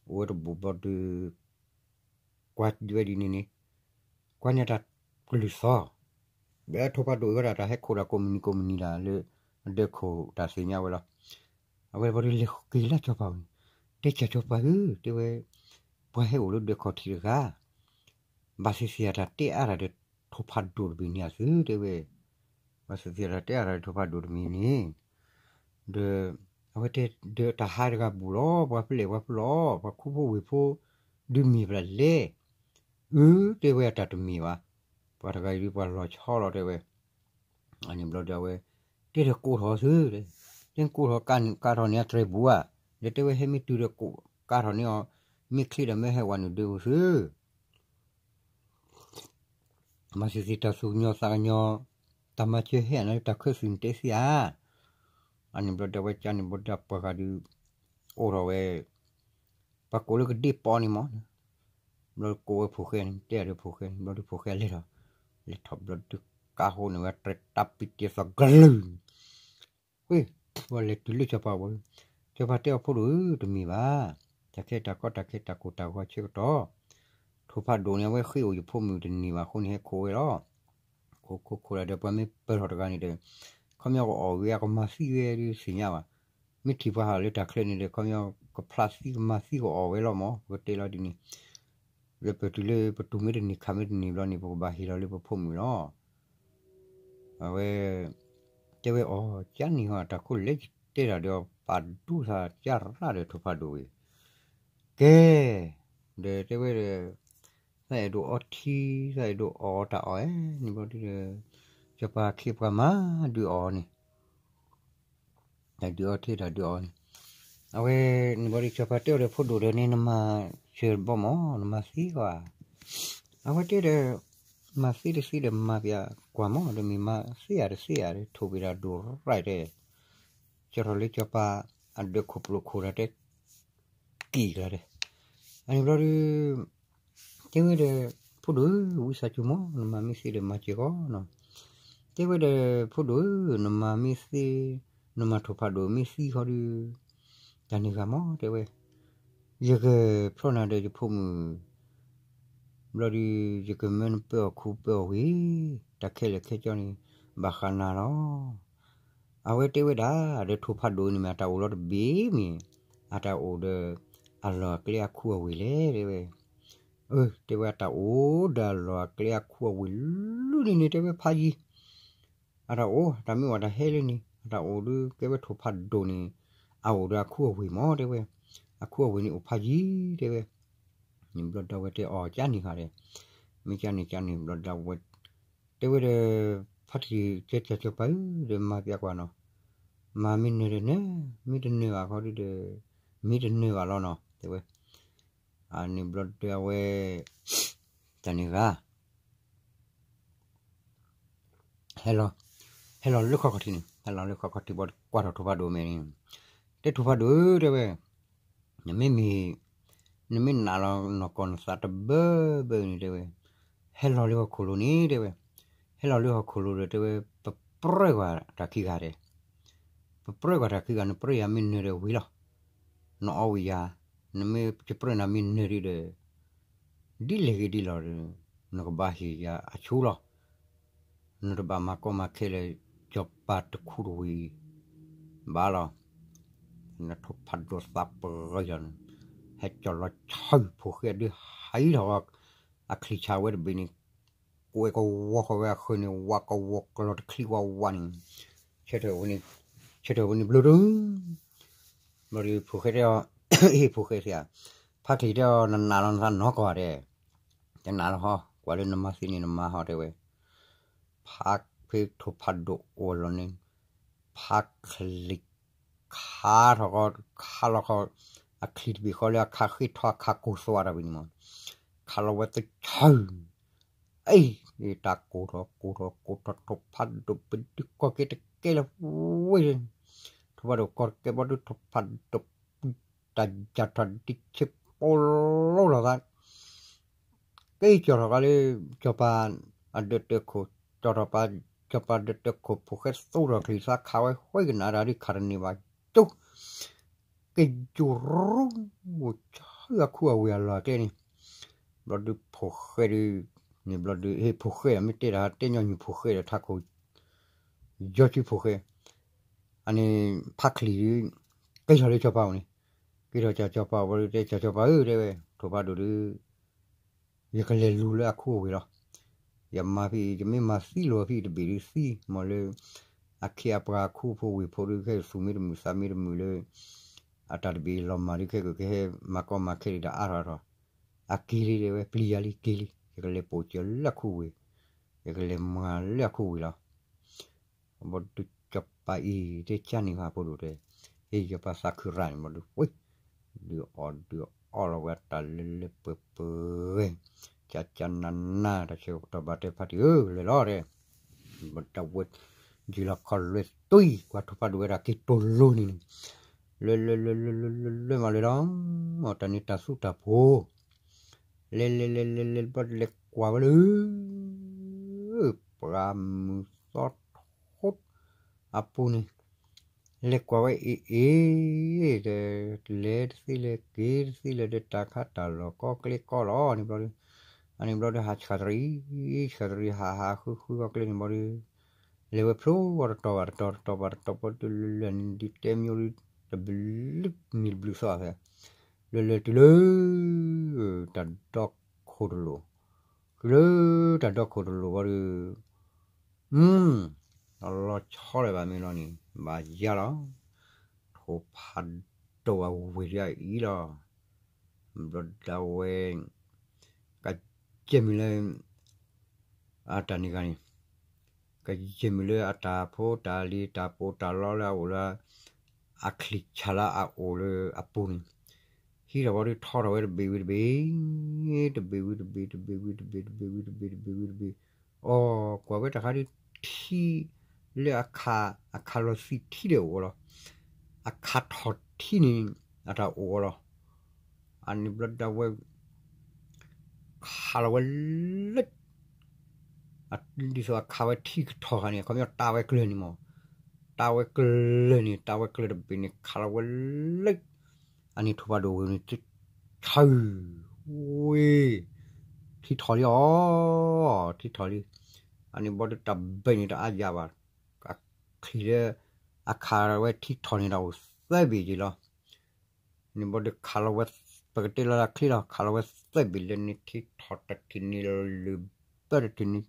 အိၣ်ဝဲတဘူးဘျီဒီး ကွၢ်ဝဲဒ်န့ၣ်န့ၣ်, ကွၢ်န့ၢ်တၢ်ကလုၢ်သီၣ်, ဒီးထိၣ်ဖးဒိၣ်အံၤဝဲဒၣ်တၢ်ဟဲခိးတၢ်ကိးမုၢ်နံၤကိးမုၢ်နံၤဒၣ်လၢ အဒၢးခိၣ်တၢ်သ့ၣ်ညါဝဲလီၤ. အဝဲဘျီဒီးလဲၤက့ၤလၢစီၤပၤအအိၣ်န့ၣ်, တဲကၢ်စီၤပၤဧၢ, တဲဝဲ, ပှၤဟဲအိၣ်လၢဒၢးခိၣ်ထံးတဂၤ ဘၣ်သ့ၣ်သ့ၣ်အတၢ်တဲအါတၢ်ဒီးထိၣ်ဖးဒိၣ်တမံၤန့ၣ်အသုတဲဝဲ, ဘၣ်သ့ၣ်သ့ၣ်အတၢ်တဲအါတၢ်ဒီးထိၣ်ဖးဒိၣ်တမံၤန့ၣ်, ဒီး အဝဲတဲဒီးတၢ်ဟးတဂၤဘူးလီၤ, ပှၤပျဲၢ်ပှၤပျီၢ်, ပှၤခူဖိဝ့ၢ်ဖိ ဒုးမ့ၢ်ဘၣ်လဲၣ်, အၢ တဲဝဲအတၢ်တမ့ၢ်ဘၣ်, ပှၤတဂၤအံၤဒုးပှၤလီၤဆီလီၤတဲဝဲ အန့ၣ်ဘျီဒီးအဝဲ တဲဒီးကိးထီၣ်သု, တဲကိးထီၣ်ကးထီၣ်န့ၢ်အတြဲၤပူၤဧါ, ဒီးတဲဝဲဟဲမ့ၢ်တုၤဒီးကးထီၣ်န့ၢ်အီၤ, မ့ၢ်ချ့ဒီးမ့ၢ်ဟဲဝဲနုာ်ဒၢးပူၤသု, မၤသ့ၣ်သ့ၣ်တၢ်သူၣ်ကညီၤသးကညီၤ, တၢ်မၤစၢၤဟဲအနၢ်လၢတၢ်ခၢၣ်သးန့ၣ်တဲသ့ဧါ, အန့ၣ်ဘျီဒီးအဝဲကန့ၣ်ဘျီဒီးပှၤဂၤဒုး အိးထီၣ်ဝဲ ပှၤကိးလၢကဒ့ပီန့ၣ်မး, ဘျီကိးဝဲဖိၣ်ဃဲန့ၣ် တဲအဒၢးဖိၣ်ဃဲန့ၣ် ဘျီဒုးဖိၣ်ဃဲလဲၤထီၣ်, လဲၤထီၣ်ဘျီဒုးကးဃိန့ၢ်ဝဲတြဲၤတၢ်ပံတ့ၢ်သီၣ်ကလုၢ်, ဝ့ၢ်, ပှၤလဲၤတုၤလၢစီၤပၤဝဲ, စီၤပၤတဲအီၤဖိဒိၣ်ဧၢ တမ့ၢ်ဘၣ်, တၢ်ခဲတၢ်ကီတၢ်ခဲတၢ်ကိၢ်တၢ်ဂီၤဆၢကတီၢ်, ထိၣ်ဖးဒိၣ်န့ၣ် အဝဲဃ့အိၣ်ယဖိမုၣ်တန့ၢ်ဘၣ်အဃိန့ၣ်ဟဲခိးဝဲလီၤ, ခိးခိးခိးဒီးပှၤမ့ၢ်ပၢၢ်ထီၣ်တဂၤန့ၣ်ဒီး, ခီပညီကအီၣ်ဝဲအကမၤသံဝဲဒုးသ့ၣ်ညါဘၣ်, မ့ၢ်ထံၣ်ပှၤဟးလၢတၢ်ချၢန့ၣ်ဒီး ခီပညီကဖျးသံကမၤသံကအီၣ်ဝဲလီၤမး ပကတဲလီၤဒ်န့ၣ်, ဒီးပတုၤလၢပတူၢ်မ့ၢ်တန့ၢ်ခးမ့ၢ်တန့ၢ်ဘျီန့ၣ် ပကဘၣ်ဟ့ၣ်လီၤလၢပဖိမုၣ်လီၤ. အဝဲ တဲဝဲအီၤ ကန့ၣ်ဟီ တၢ်ခိၣ်လဲၤတဲတၢ်ဒီးပာ်ဒူသးကရၣ်ဒီးထိၣ်ဖးဒိၣ်ဝံၤ, ကဲ, ဒီးတဲဝဲဒီး, သးအဲၣ်ဒိးအီထံ, သးအဲၣ်ဒိးအီတၢ်အီၣ်အဲ, န့ၣ်ဘျီဒီး, စီၤပၤခ့ပှၤမၤဒုးအီၣ်န့ၣ် တၢ်ဒုးအီထံတၢ်ဒုးအီန့ၣ်, အဝဲန့ၣ်ဘျီဒီး စီၤပၤတဲအီၤဒီး ဖိဒိၣ်ဒီးန့ၣ် နမၤစၢၤဘီမး နမၤသ့ကွၢ်, အဝဲတဲဒီး မၤသ့တသ့ဒီးမၤပျးကွၢ်မး ဒီးမ့ၢ်မၤသ့ဧါတသ့ဧါဒီး ထိၣ်ပ့ၤတၢ်ဒိၣ်ရၣ်တဲ, ကၢထီၣ်လၢစီၤပၤအဒၢးခိၣ်ပျိၢ်ခိၣ်တၢ်တဲ ကံၣ်ကျါဒီး, အန့ၣ်ဘျီဒီး တဲဝဲဒီး ဖိဒိၣ်ဧၢ ဝံသးစူၤမး နမၤမ့ၢ်သ့ဒီးမၤစၢၤဃီ, တဲဝဲဒီး ဖိဒိၣ်ဧၢ နမၤမ့ၢ်သ့, နမၤထိၣ်ဖးဒိၣ်မ့ၢ်သံဃီဒီး တၢ်န့ၣ်ဂ့ၤမး တဲဝဲ, ယကဖျီနၤဒီးယဖိမုၣ် ဘျီဒီး ယကမၢနပၢအီၣ်ခူပၢအီၣ်ဝ့ၢ်, တၢ်ခဲလၢာ်ခဲကၠီန့ၣ် ဘၣ်ဃးနၤလီၤ. အဝဲတဲဝဲဒၣ် ဒီးထိၣ်ဖးဒိၣ်န့ၣ်မ့ၢ် အတၢ်အိၣ်လီၤတဘ့ၣ်မ့ၢ် အတၢ်အိၣ်ဒီး အလီၢ်အကျဲအခူအဝ့ၢ်လဲၣ် တဲဝဲ, အၢ တဲဝဲ အတၢ်အိၣ်ဒီးအလီၢ်အကျဲအခူအဝ့ၢ်လၢန့ၣ်န့ၣ် တဲဝဲဖးယံၤ အတၢ်အိၣ် တၢ်မ့ၢ်ဝဲတၢ်ဟဲလၢန့ၣ် အတၢ်အိၣ်ဒီးကဲဝဲထိၣ်ဖးဒိၣ်န့ၣ် အအိၣ်ဒီးအခူအဝ့ၢ်မး တဲဝဲ, အခူအဝ့ၢ်န့ၣ်အိၣ်ဖးယံၤ တဲဝဲ, န့ၣ်ဘျီဒီးဝဲတဲအီၤ ကန့ၣ်ဃီဒီး, မ့ၢ်ကန့ၣ်ကန့ၣ်ဘျီဒီးဝဲ တဲဝဲဒီး ဖါတံၢ်ကၢကၢ်စီၤပၤဧၢ ဒီးမၤပျးကွၢ်နီၤ, မၤမ့ၢ်နၢၤဒီးနၢၤ, မ့ၢ်တနၢၤဘၣ်ခီဒုဒီး မ့ၢ်တနၢၤဘၣ်လီၤနီၤ တဲဝဲ. အန့ၣ်ဘျီဒုအဝဲ တၢ်န့ၣ်ဂၤ ဟဲလီၤ, ဟဲလီၤလၢခီခီၣ်ထံးန့ၣ်, ဟဲလီၤလၢခီခီၣ်ထံးဘီကွၢ်ထီၣ်ထိၣ်ဖးဒိၣ်မဲာ်န့ၣ်, တဲထိၣ်ဖးဒိၣ်ဧၢ တဲဝဲ, နမ့ၢ်မ့ၢ်, နမ့ၢ်နာ်လီၤနီၢ်ကီၢ်နသးတဘၢဘၢန့ၣ် တဲဝဲ, ဟဲလီၤလၢဟီၣ်ခိၣ်လိၤန့ၣ် တဲဝဲ, ဟဲလီၤလၢဟီၣ်ခိၣ်လိၤဒီး တဲဝဲ, ပပြၢကွၢ်တၢ်ခံဂၤဒဲး, ပပြၢကွၢ်တၢ်ခံဂၤ နပြၢယၤမ့ၢ်နၢၤဒီးဝံၤလီၤ, နအီၣ်ဝံၤယၤ, နမ့ၢ်တပြၢနၤမ့ၢ်နၢၤဒုဒီး ဒ်လဲၣ်ဂ့ၤဒ်လဲၣ်ဒီး နကဘၣ်ဟ့ၣ်ယၤအဆူလီၤ. နတဘၣ်မၤကီမၤခဲလၢာ် စီၤပၤတခူတဝံၤဘၣ်လီၤ. နထိၣ်ဖးဒိၣ်သးပဂီၤလီၤန့ၣ်, ဟဲကၠီၣ်လီၤဆၢဖိၣ်ဃဲဒုးဟးထီၣ်အီၤ, အချံၣ်ဆါဝဲတဘ့ၣ်န့ၣ်, ကွဲးကဝီၤဃီၤဝဲအဃၢၤန့ၣ် ဝးကဝီၤကျီၤတချံဝးဝးန့ၣ်, ဆၢထၢၣ်ဝဲန့ၣ်, ဆၢထၢၣ်ဝဲန့ၣ်ဘျီဒု ဘျီဒု ဖိၣ်ဃဲတဲအီၤ, ဟ့ၣ်ဖိၣ်ဃဲသ့ၣ်ဧါ, ဖါချံၣ်တဲအီၤ နနာ်လီၤနသးနီၢ်ကီၢ်ဧါတဲ, တနာ်လီၤဟီ, ကွၢ်လၢနမါသ့န့ၣ်နမါဟီတဲဝဲ, ဖါဖ့ထိၣ်ဖးဒိၣ်အိၣ်လီၤန့ၣ်, ဖါချံၣ်ခါထီၣ်ဃီ, ခါလီၤဃီ, အချံၣ်တဘ့ၣ်ဃီလၢအခါဃ့ထီၣ်အခါကိၢ်သွးတၢ်ဝံၤန့ၣ်မး, ခါလီၤဝဲသဆၢ အ့ၣ်, တၢ်ကိၢ်ထီၣ်ကိၢ်ထီၣ်ကိၢ်ထီၣ် ထိၣ်ဖးဒိၣ်ပဒုးကီၢ်ကဲတကဲလၢဝဲ, ထိၣ်ဖးဒိၣ်ကီၢ်တကဲဘီဒုး ထိၣ်ဖးဒိၣ်ပဒုး တၢ်ယၢ်ထီၣ်ဒုးဆ့ပိလိလိာ်သး, က့ၤကၠီၣ်ထီၣ်ဃီလၢ စီၤပၤ အဒၢးတၢၢ်ခိၣ်, ကၠီၣ်ထီၣ်ပၤ စီၤပၤဒၢးတၢၢ်ခိၣ် ဖိၣ်ဃဲသိထီၣ်ချံၣ်သးခးဝဲ ဃဲကနၣ်တၢ်ဒုးခးတန့ၢ်ဘၣ်ကၠိ က့ၤကၠိရိ ဆၢအခူအဝ့ၢ်အလီၢ်အကျဲန့ၣ်, ဘျီဒုးဖိၣ်ဃဲဒုး, န့ၣ်ဘျီဒုး ဟ့ၣ်ဖိၣ်ဃဲ မ့ၢ်တဲတၢ်တဲညီနုၢ်ဖိၣ်ဃဲဒီးထးခိၣ်, ယီၤစုဖိၣ်ဃဲ, အန့ၣ် ဖါချံၣ်ဒုး, က့ၤထီၣ်လၢစီၤပၤအိၣ်န့ၣ်, က့ၤထီၣ်ကၠီစီၤပၤအိၣ်ဘျီဒုး တဲကၠီစီၤပၤဧၢ တဲဝဲ, ထိၣ်ဖးဒိၣ်ဒုး ယကလဲၤလူၤလၢအခူအဝ့ၢ်လီၤ. ယမါဖဲအံၤ ယမ့ၢ်မၤသံလိာ်ဖဲအံၤတဘ့ၣ်ဒုးသံ, မ့ၢ်လၢ အခ့အပှၤအခူအဖိဝ့ၢ်ဖိဒုး ခဲအံၤသူၣ်မ့ၢ်တမုာ်သးမ့ၢ်တမုာ်လၢ အတၢ်တဘ့ၣ်အံၤလီၤမၢ်ဒုး ခဲကကဟဲမၤကီမၤခဲဒံးတၢ်အါထီၣ်ထီၣ်, အက့ၤလံတဲဝဲ ပျံၤယၤလံက့ၤလံ ယကလဲၤပိာ်စၢၤလၢအခူဝ့ၢ်, ယကလဲၤမၤလၢအခူဝ့ၢ်လီၤ. ဘီဒုးစီၤပၤအံၤ တဲကၢ်န့ၢ်ဘၣ်ဖိဒိၣ်တဲ, ဟ့ၣ်ယပၢ်သးခုရၣ်န့ၣ် ဘီဒုးဝဲ, ဒုးအီၣ်ဒုးအီလီၤဝဲတၢ်လၢလၢပှဲၤပှဲၤ, ကၢ်ကၢ်နးနး တၢ်ဆၢကတီၢ်ဘၣ်တဲဖါတံၢ်ဧၢ လဲၤလီၤတဲ, ဘီဒုးဝဲ, ယံာ်လီၤခီလွဲၢ်သွံၣ် ကွၢ်ထိၣ်ဖးဒိၣ်ဝဲဒၣ်က့ၤတိၢ်လိၤန့ၣ်န့ၣ်, လဲၤလဲၤလဲၤလဲၤလဲၤလဲၤလဲၤမးလဲၤလီၤ, တၢ်န့ၣ်တၢ်သူတၢ်ဖိ လဲၤလဲၤလဲၤလဲၤလဲၤဘီဒုးလဲၤကွၢ်ဝဲလၢ ပှၤမုၢ်သီထိ အပူၤန့ၣ်, လဲၤကွၢ်ဝဲအ့ၣ်အ့ၣ်, ဒီးလဲၤတသ့လဲၤက့ၤတသ့လဲၤဒီးတၢ်ခါတၢ်လီၢ်ကီကျဲကီလီၤန့ၣ်ဘျီဒုး, အန့ၣ်ဘျီဒုးဟးဆှၣ်တရံး, ဆှၣ်တရံးဟးဟးဃုဃုကီကျဲန့ၣ်ဘျီဒုး, လဲၤဝဲဖျိအီၤတတီၤဘၣ်တတီၤ တတီၤဘၣ်တတီၤဘျီဒုးလဲၤလဲၤန့ၣ်ဒုးတဲမံၤဒုး, တဘျုးမံၤတဘျုးသီၣ်ဖဲ လဲၤလဲၤတုၤလၢ တၢ်ဒီခိၣ်တလိာ်, တုၤလၢတၢ်ဒီခိၣ်တလိာ်ဘီဒုး, အလီၤဆီလၢၤဘၣ်မ့ၢ်လီၤန့ၣ် ဘၣ်ယၤလီၤ, ထိၣ်ဖးဒိၣ်အဝ့ၢ်ဒ်အံၤလီၤ, ဘျီဒၣ်ဝဲ ကယဲၢ်မုၢ်လၢ အတၢ်န့ၣ်ဂၤန့ၣ်, ကယဲၢ်မုၢ်လၢအတၢ်ဖိတၢ်လံၤတၢ်ပီးတၢ်လီလၢအအိၣ်လၢ အချံၣ်ဆၣ်လၢအအိၣ်လၢအပူၤန့ၣ်, ဟံးထီၣ်ဝဲဒုးထီထီၣ်ဝဲတဘ့ၣ်ဝံၤတဘ့ၣ်, တဘ့ၣ်ဝံၤတဘ့ၣ် တဘ့ၣ်ဝံၤတဘ့ၣ် တဘ့ၣ်ဝံၤတဘ့ၣ် တဘ့ၣ်ဝံၤတဘ့ၣ်, အီၤကွၢ်ဝဲတၢ်ခါဒုးထံ လၢအခါ, အခါလီၤသံၣ်ထံဒီးအိၣ်လီၤ, အခါထီၣ်ထံန့ၣ် အတၢ်အိၣ်လီၤ, အန့ၣ်ဘျီဒၣ်ဝဲ ခးလီၤဝဲလၢ ဒ်သိးအခးဝဲထံကထီၣ်ခါန့ၣ် အခီပညီတၢ်ဝဲကျၢၤန့ၣ်မး, တၢ်ဝဲကျၢၤန့ၣ် တၢ်ဝဲကျၢၤတဘ့ၣ်န့ၣ် ခးလီၤဝဲလၢ အန့ၣ်ထိၣ်ဖးဒိၣ်ဝ့ၢ်န့ၣ် ဆၢ ဝ့ၢ် ထံထီၣ်လံအီၤ, ထံထီၣ်လံ, အန့ၣ်ဘျီဒုးတၢ်ဘဲန့ၣ်တအါယၤဘၣ်, အချံၣ်လၢ အခးဝဲထံထီၣ်န့ၣ်ဒီးအိၣ်သၢဘ့ၣ်က့ၤလီၤ န့ၣ်ဘျီဒုးခးလီၤဝဲ, ပကတဲလီၤလၢချံလီၤ ခးလီၤဝဲသၢဘ့ၣ်လၢန့ၣ် ထံထီၣ်တထံၣ်န့ၣ်လၢာ်ဘၢတထံၣ်န့ၣ်,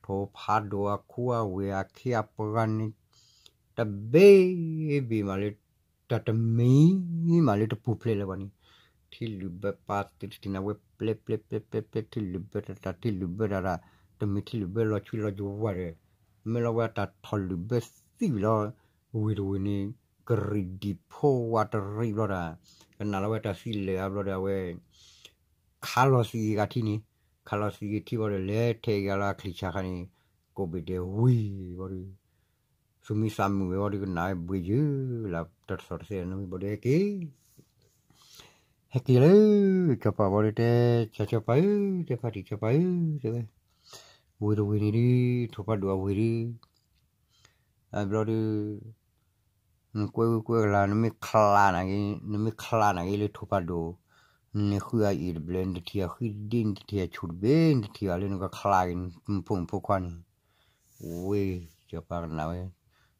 ထိၣ်ဖးဒိၣ်အခူအဝ့ၢ်အခ့အပှၤန့ၣ် တဘ့ၣ်ဘ့ၣ်မးလၢ တၢ်တမံၤမးလၢတပူၤဖျဲးလၢၤဘၣ်န့ၣ်, ထံလုာ်ဘၢပာ်သုတထံၣ်န့ၣ် အဝဲပျဲပျဲပျဲပျဲပျဲ ထံလုာ်ဘၢတၢ်တၢ် ထံလုာ်ဘၢတၢ်တၢ် တမ့ၢ်ထံလုာ်ဘၢလီၤဆွံလီၤယဝၤဒီး, မ့ၢ်လီၤဝဲအတၢ်ထီၣ်လုာ်ဘၢသံဝံၤလီၤ, ဝံၤတဝံၤန့ၣ် ကရံးဒံးဖိဝါတရံးဘျီဒီး ကနၣ်လီၤဝဲတၢ်သံလၢာ်အါဘျီဒီး အဝဲ ခးလီၤသံဂ့ၤဂၤထံန့ၣ်, ခးလီၤသံဂ့ၤထံဘျီဒီး လဲၤထဲးက့ၤလၢအချံၣ်ဆၣ်ခါန့ၣ် ကိးဘ့ၣ်ဒဲးဝံၤဘျီဒီး သူၣ်မံသးမုာ်ဝဲဘျီဒီး ကနၣ်ဝဲဘှံးယုၢ်လၢတၢ်တသီၣ်တသဲန့ၣ်ဘျီဒီး ဟဲက့ၤ ဟဲက့ၤလၢ စီၤပၤဘျီဒီးတဲ စီၤစီၤပၤဧၢ, တဲဖါတံၢ်စီၤပၤဧၢ, တဲဝဲ, ဝံၤတဝံၤန့ၣ်ဒုး ထိၣ်ဖးဒိၣ်အဝံၤဒုး အဘျီဒီး နကွဲဝံၤကွဲကလၤ နမ့ၢ်ချးနၤက့ၤ နမ့ၢ်ချးနၤက့ၤလၢထိၣ်ဖးဒိၣ်, နဃုအအ့ၣ်တဘျဲၣ် နတထံၣ်အဃံတဒ့ နတထံၣ်အဆူၣ်တဘ့ၣ် နတထံၣ်ဘၣ်လၢနကချးက့ၤ နဖိမုၣ်ဖိခွါန့ၣ်, ဝ့ၢ် စီၤပၤကနၣ်ဝဲ,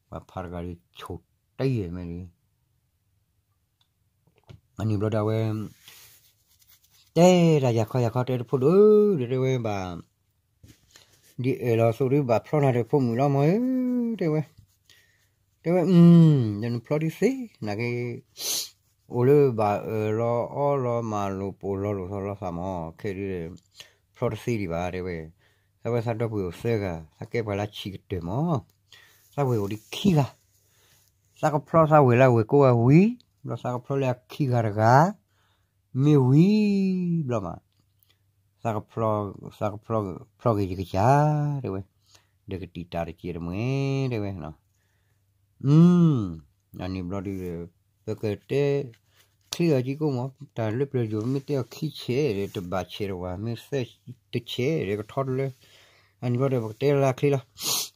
ပှၤဖးတဂၤဒီး ဆိၣ်တယဲၢ်မ့ၢ်ဒုး အန့ၣ်ဘျီဒီးအဝဲ တဲတၢ်ယၤခီယၤခီ တဲတဖိဒိၣ်ဧၢ, တဲဝဲဘၣ်, ဒ်အၢၣ်လီၤအသိးဒီး ဘၣ်ဖျီနၤဒီးဖိမုၣ်လီၤမၢ်ဧၢ, တဲဝဲ, တဲဝဲ, ဒီးနဖျီဒုးသ့ နက့ၤ အိၣ်လၢဘၣ်အၢၣ်လီၤအီလီၤမၤလိာ်ပိာ်လီၤလိာ်သီလီၤသးမၢ် ခဲဒုး ဖျီတသ့ဒံးဘၣ် တဲဝဲ, သးဝဲသးဒီပုၢ်ဝဲၢ်အိၣ်သၢဂၤ သးကဲပှၤလၢဆံးကတၢၢ်မၢ်, သးဝဲၢ်အိၣ်ဒံးခံဂၤ သးကဖျီသးဝဲၢ်လၢအဝဲၢ်ကိးဂၤဝံၤ, ဘျီသးကဖျီလၢအခံဂၤတဂၤ, မ့ၢ်ဝံၤ, ဘျီမး, သးကဖျီ, သးကဖျီ, ဖျီက့ၤယကစၢ်, တဲဝဲ, ဒီးကတံာ်တာ်တစဲးတမှဲ, တဲဝဲ, အန့ၣ်ဘျီဒုး, ပကတဲ ချ့အီၤကံကိၣ်မး, တၢ်လၢပျၢၤယိာ် မ့ၢ်တဲအီၤခံဆဲးဒီး တဘၣ်ဆဲးတဝၤ, မ့ၢ်သၢတဆဲးဒီး ကထီတလၢ, အန့ၣ်ဘျီဒီး ပကတဲလၢချ့လီၤ.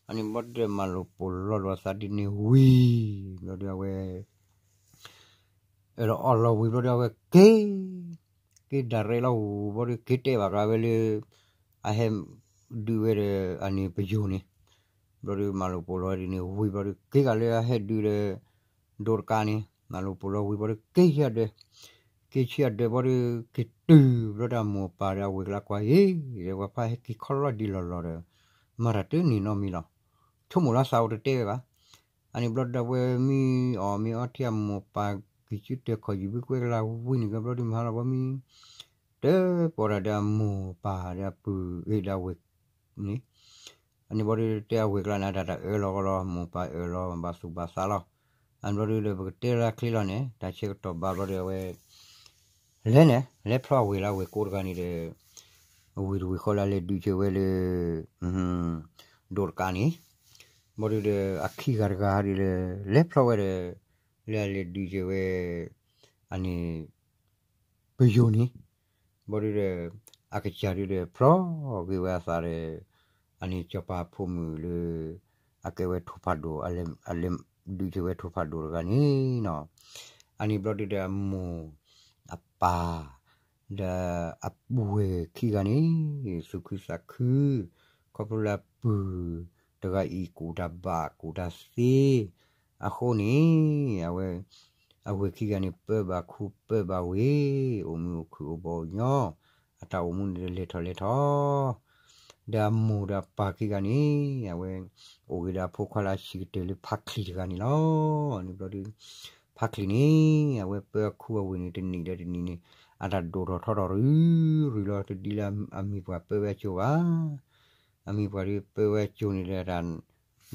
အန့ၣ်ဘျီဒီး မၤလိာ်ပိာ်လီၤလိာ်အသးဒ်န့ၣ်ဝံၤ, ဘျီဒီးအဝဲ အၢၣ်လီၤအီလီၤဝံၤဘျီဒီး အဝဲက့ၤ, က့ၤဒၣ်ရဲၣ်လီၤဝံၤဘျီဒီး က့ၤတဲဘၣ်ကျါဝဲလၢ အဟဲဒုးဝဲဒီး အန့ၣ်ပယိၤန့ၣ်, ဘျီဒီး မၤလိာ်ပိာ်လီၤဒ်န့ၣ်ဝံၤဘျီဒီး က့ၤကလၢအဟဲဒုးဒီး ဒိးတကးန့ၣ် မၤလိာ်ပိာ်လီၤဝံၤဘျီဒီး က့ၤဆံးအဒၢး, က့ၤဆံးအဒၢးဘျီဒီး က့ၤတုၤဘျီဒီး အမိၢ်ပၢ်ဒီးအဝဲၢ်ကျါကွၢ်ယဲ, ဒီးပှၤဖးဟဲက့ၤခီလီၤဒ်လီၢ်လီၢ်ဒီး မၤတၢ်တန့ၢ်နီတမံၤလီၤ. ဆိကမိၣ်လၢသးအိၣ်တတဲဝဲဘၣ်. အန့ၣ်ဘျီဒီး အဝဲမ့ၢ်အီၣ်မ့ၢ်အီထံ အမိၢ်ပၢ်ကံၢ်စုတၢၢ်ခီၣ်ယုၢ်ဘုကွဲကလါဝံၤန့ၣ် ကဘျီဒုးမၤလီၤဘီမ့ၢ် တပီၢ်တၢ်ဒီးအမိၢ်ပၢ်ဒီးအပုၢ်အ့ၣ်ဒီးအဝဲၢ်န့ၣ်, အန့ၣ်ဘျီဒီး တဲအဝဲၢ်ကျါန့ၣ် တၢ်တအၢလီၤကီလီၤ မိၢ်ပၢ်အၢၣ်လီၤဘၣ်သူၣ်ဘၣ်သးလီၤ. အန့ၣ်ဘျီဒီး ပကတဲလၢချ့လီၤန့ၣ် တၢ်ဆၢကတီၢ်ဘၣ်ဘျီဒီး အဝဲ လဲၤန့ၣ် လဲၤဖျီအဝဲၢ်လၢအဝဲၢ်ကိးတဂၤန့ၣ်ဒီး ဝံၤတဝံၤဃီလၢအလဲၤဒုးက့ၤဝဲလၢ ဒိးတကးန့ၣ်, ဘျီဒုးဒီး အခံဂၤတဂၤဒုးဒီး လဲၤဖျီဝဲဒီး လၢအလဲၤဒုးက့ၤဝဲ အန့ၣ် ပယိၤန့ၣ်, ဘျီဒုးဒီး အကစၢ်ဒုးဒီး ဖျီက့ၤဝဲအသးဒီး အန့ၣ်စီၤပၤဖိမုၣ်လၢ အကဲဝဲထိၣ်ဖးဒိၣ် အလဲၤဒုးက့ၤဝဲထိၣ်ဖးဒိၣ်တဂၤန့ၣ်နီၤ, အန့ၣ်ဘျီဒုးဒီး အမိၢ် အပၢ် ဒီးအဝဲၢ်ခံဂၤန့ၣ် သူၣ်ခုသးခု ခီဖျိလၢအပုၢ်တဂၤအံၤ ကူၣ်တၢ်ဘၣ်ကူၣ်တၢ်သ့ အဃိန့ၣ် အဝဲ အဝဲၢ်ခံဂၤန့ၣ် ပၢဘၣ်ခူပၢဘၣ်ဝ့ၢ် အိၣ်မုာ်အိၣ်ခုၣ်အိၣ်ဘီၣ်အိၣ်ညီ အတၢ်အိၣ်မူန့ၣ်ဒီးလဲၤထီၣ်လဲၤထီ ဒီးအမိၢ်ဒီးအပၢ်ခံဂၤန့ၣ် အဝဲ အိၣ်ဂ့ၤဒီးအဖိခွါလၢအဆံးကတၢၢ်လၢဖါချံတဂၤန့ၣ်လီၤ. န့ၣ်ဘျီဒီး ဖါချံန့ၣ် အဝဲပၢအခူအဝ့ၢ်န့ၣ် တနံၣ်ဒီးတနံၣ်န့ၣ် အတၢ်ဒိၣ်ထီၣ်ထီထီၣ်ရုၢ်ရုၢ်လီၤ. တဒ်လၢအမံၤပှၢ်ပၢဝဲအစိၤဘၣ်. အမံၤပှၢ်ဒ်ပၢဝဲအစိၤန့ၣ်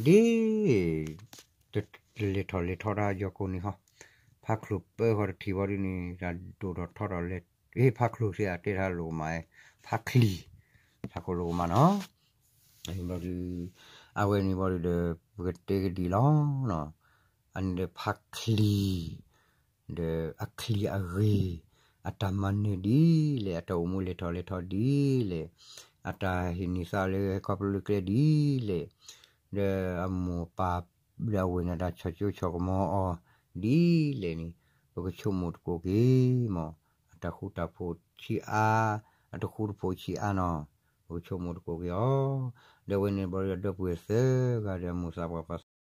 ဒီးတၢ် ဒ် တလဲၤထီၣ်လဲၤထီတၢ်ယီၤကိာ်န့ၣ်ဟီ, ဖါချိၣ်ပၢဃီတထံၣ်ဘီဒ်န့ၣ် တၢ်ဒိၣ်ထီၣ်ထီထီၣ်လဲၤ, ဖါချိၣ်သ့ၣ်အတဲတၢ်လိၣ်ကမၣ်, ဖါချံ, ဖါချိၣ်လိၣ်ကမၣ်နီၤ. ဘျီဒ် အဝဲန့ၣ်ဘီဒ်ဒီး ပကတဲကဒံးလီၤ. အန့ၣ်ဒီးဖါချံ ဒီးအချံအဂ့ၤ, အတၢ်မၤနၢၤဒ်လဲၣ်, အတၢ်အိၣ်မူလဲၤထီၣ်လဲၤထီဒ်လဲၣ်, အတၢ်ဟ့ၣ်န့ၢ်သါလၢဟဲခီဖျိလၢကျဲဒ်လဲၣ်, ဒီးအမိၢ်ပၢ်ဒီးအဝဲၢ်န့ၣ် တၢ်ဆီၣ်ကၠိဆီၣ်ကမီၤအီၤဒ်လဲၣ်န့ၣ် ပကဆိကမိၣ်တကိးက့ၤမး, အတၢ်ဃူတၢ်ဖိးဆံးအါ, အတဃူတဖိးဆံးအါနီၤ, ပကဆိကမိၣ်တကိးက့ၤအီၤ. ဒီးအဝဲန့ၣ်ဘီဒီးဒီပုၢ်ဝဲၢ်သၢဂၤဒီးအမိၢ်သးပှၢ်ပှၢ်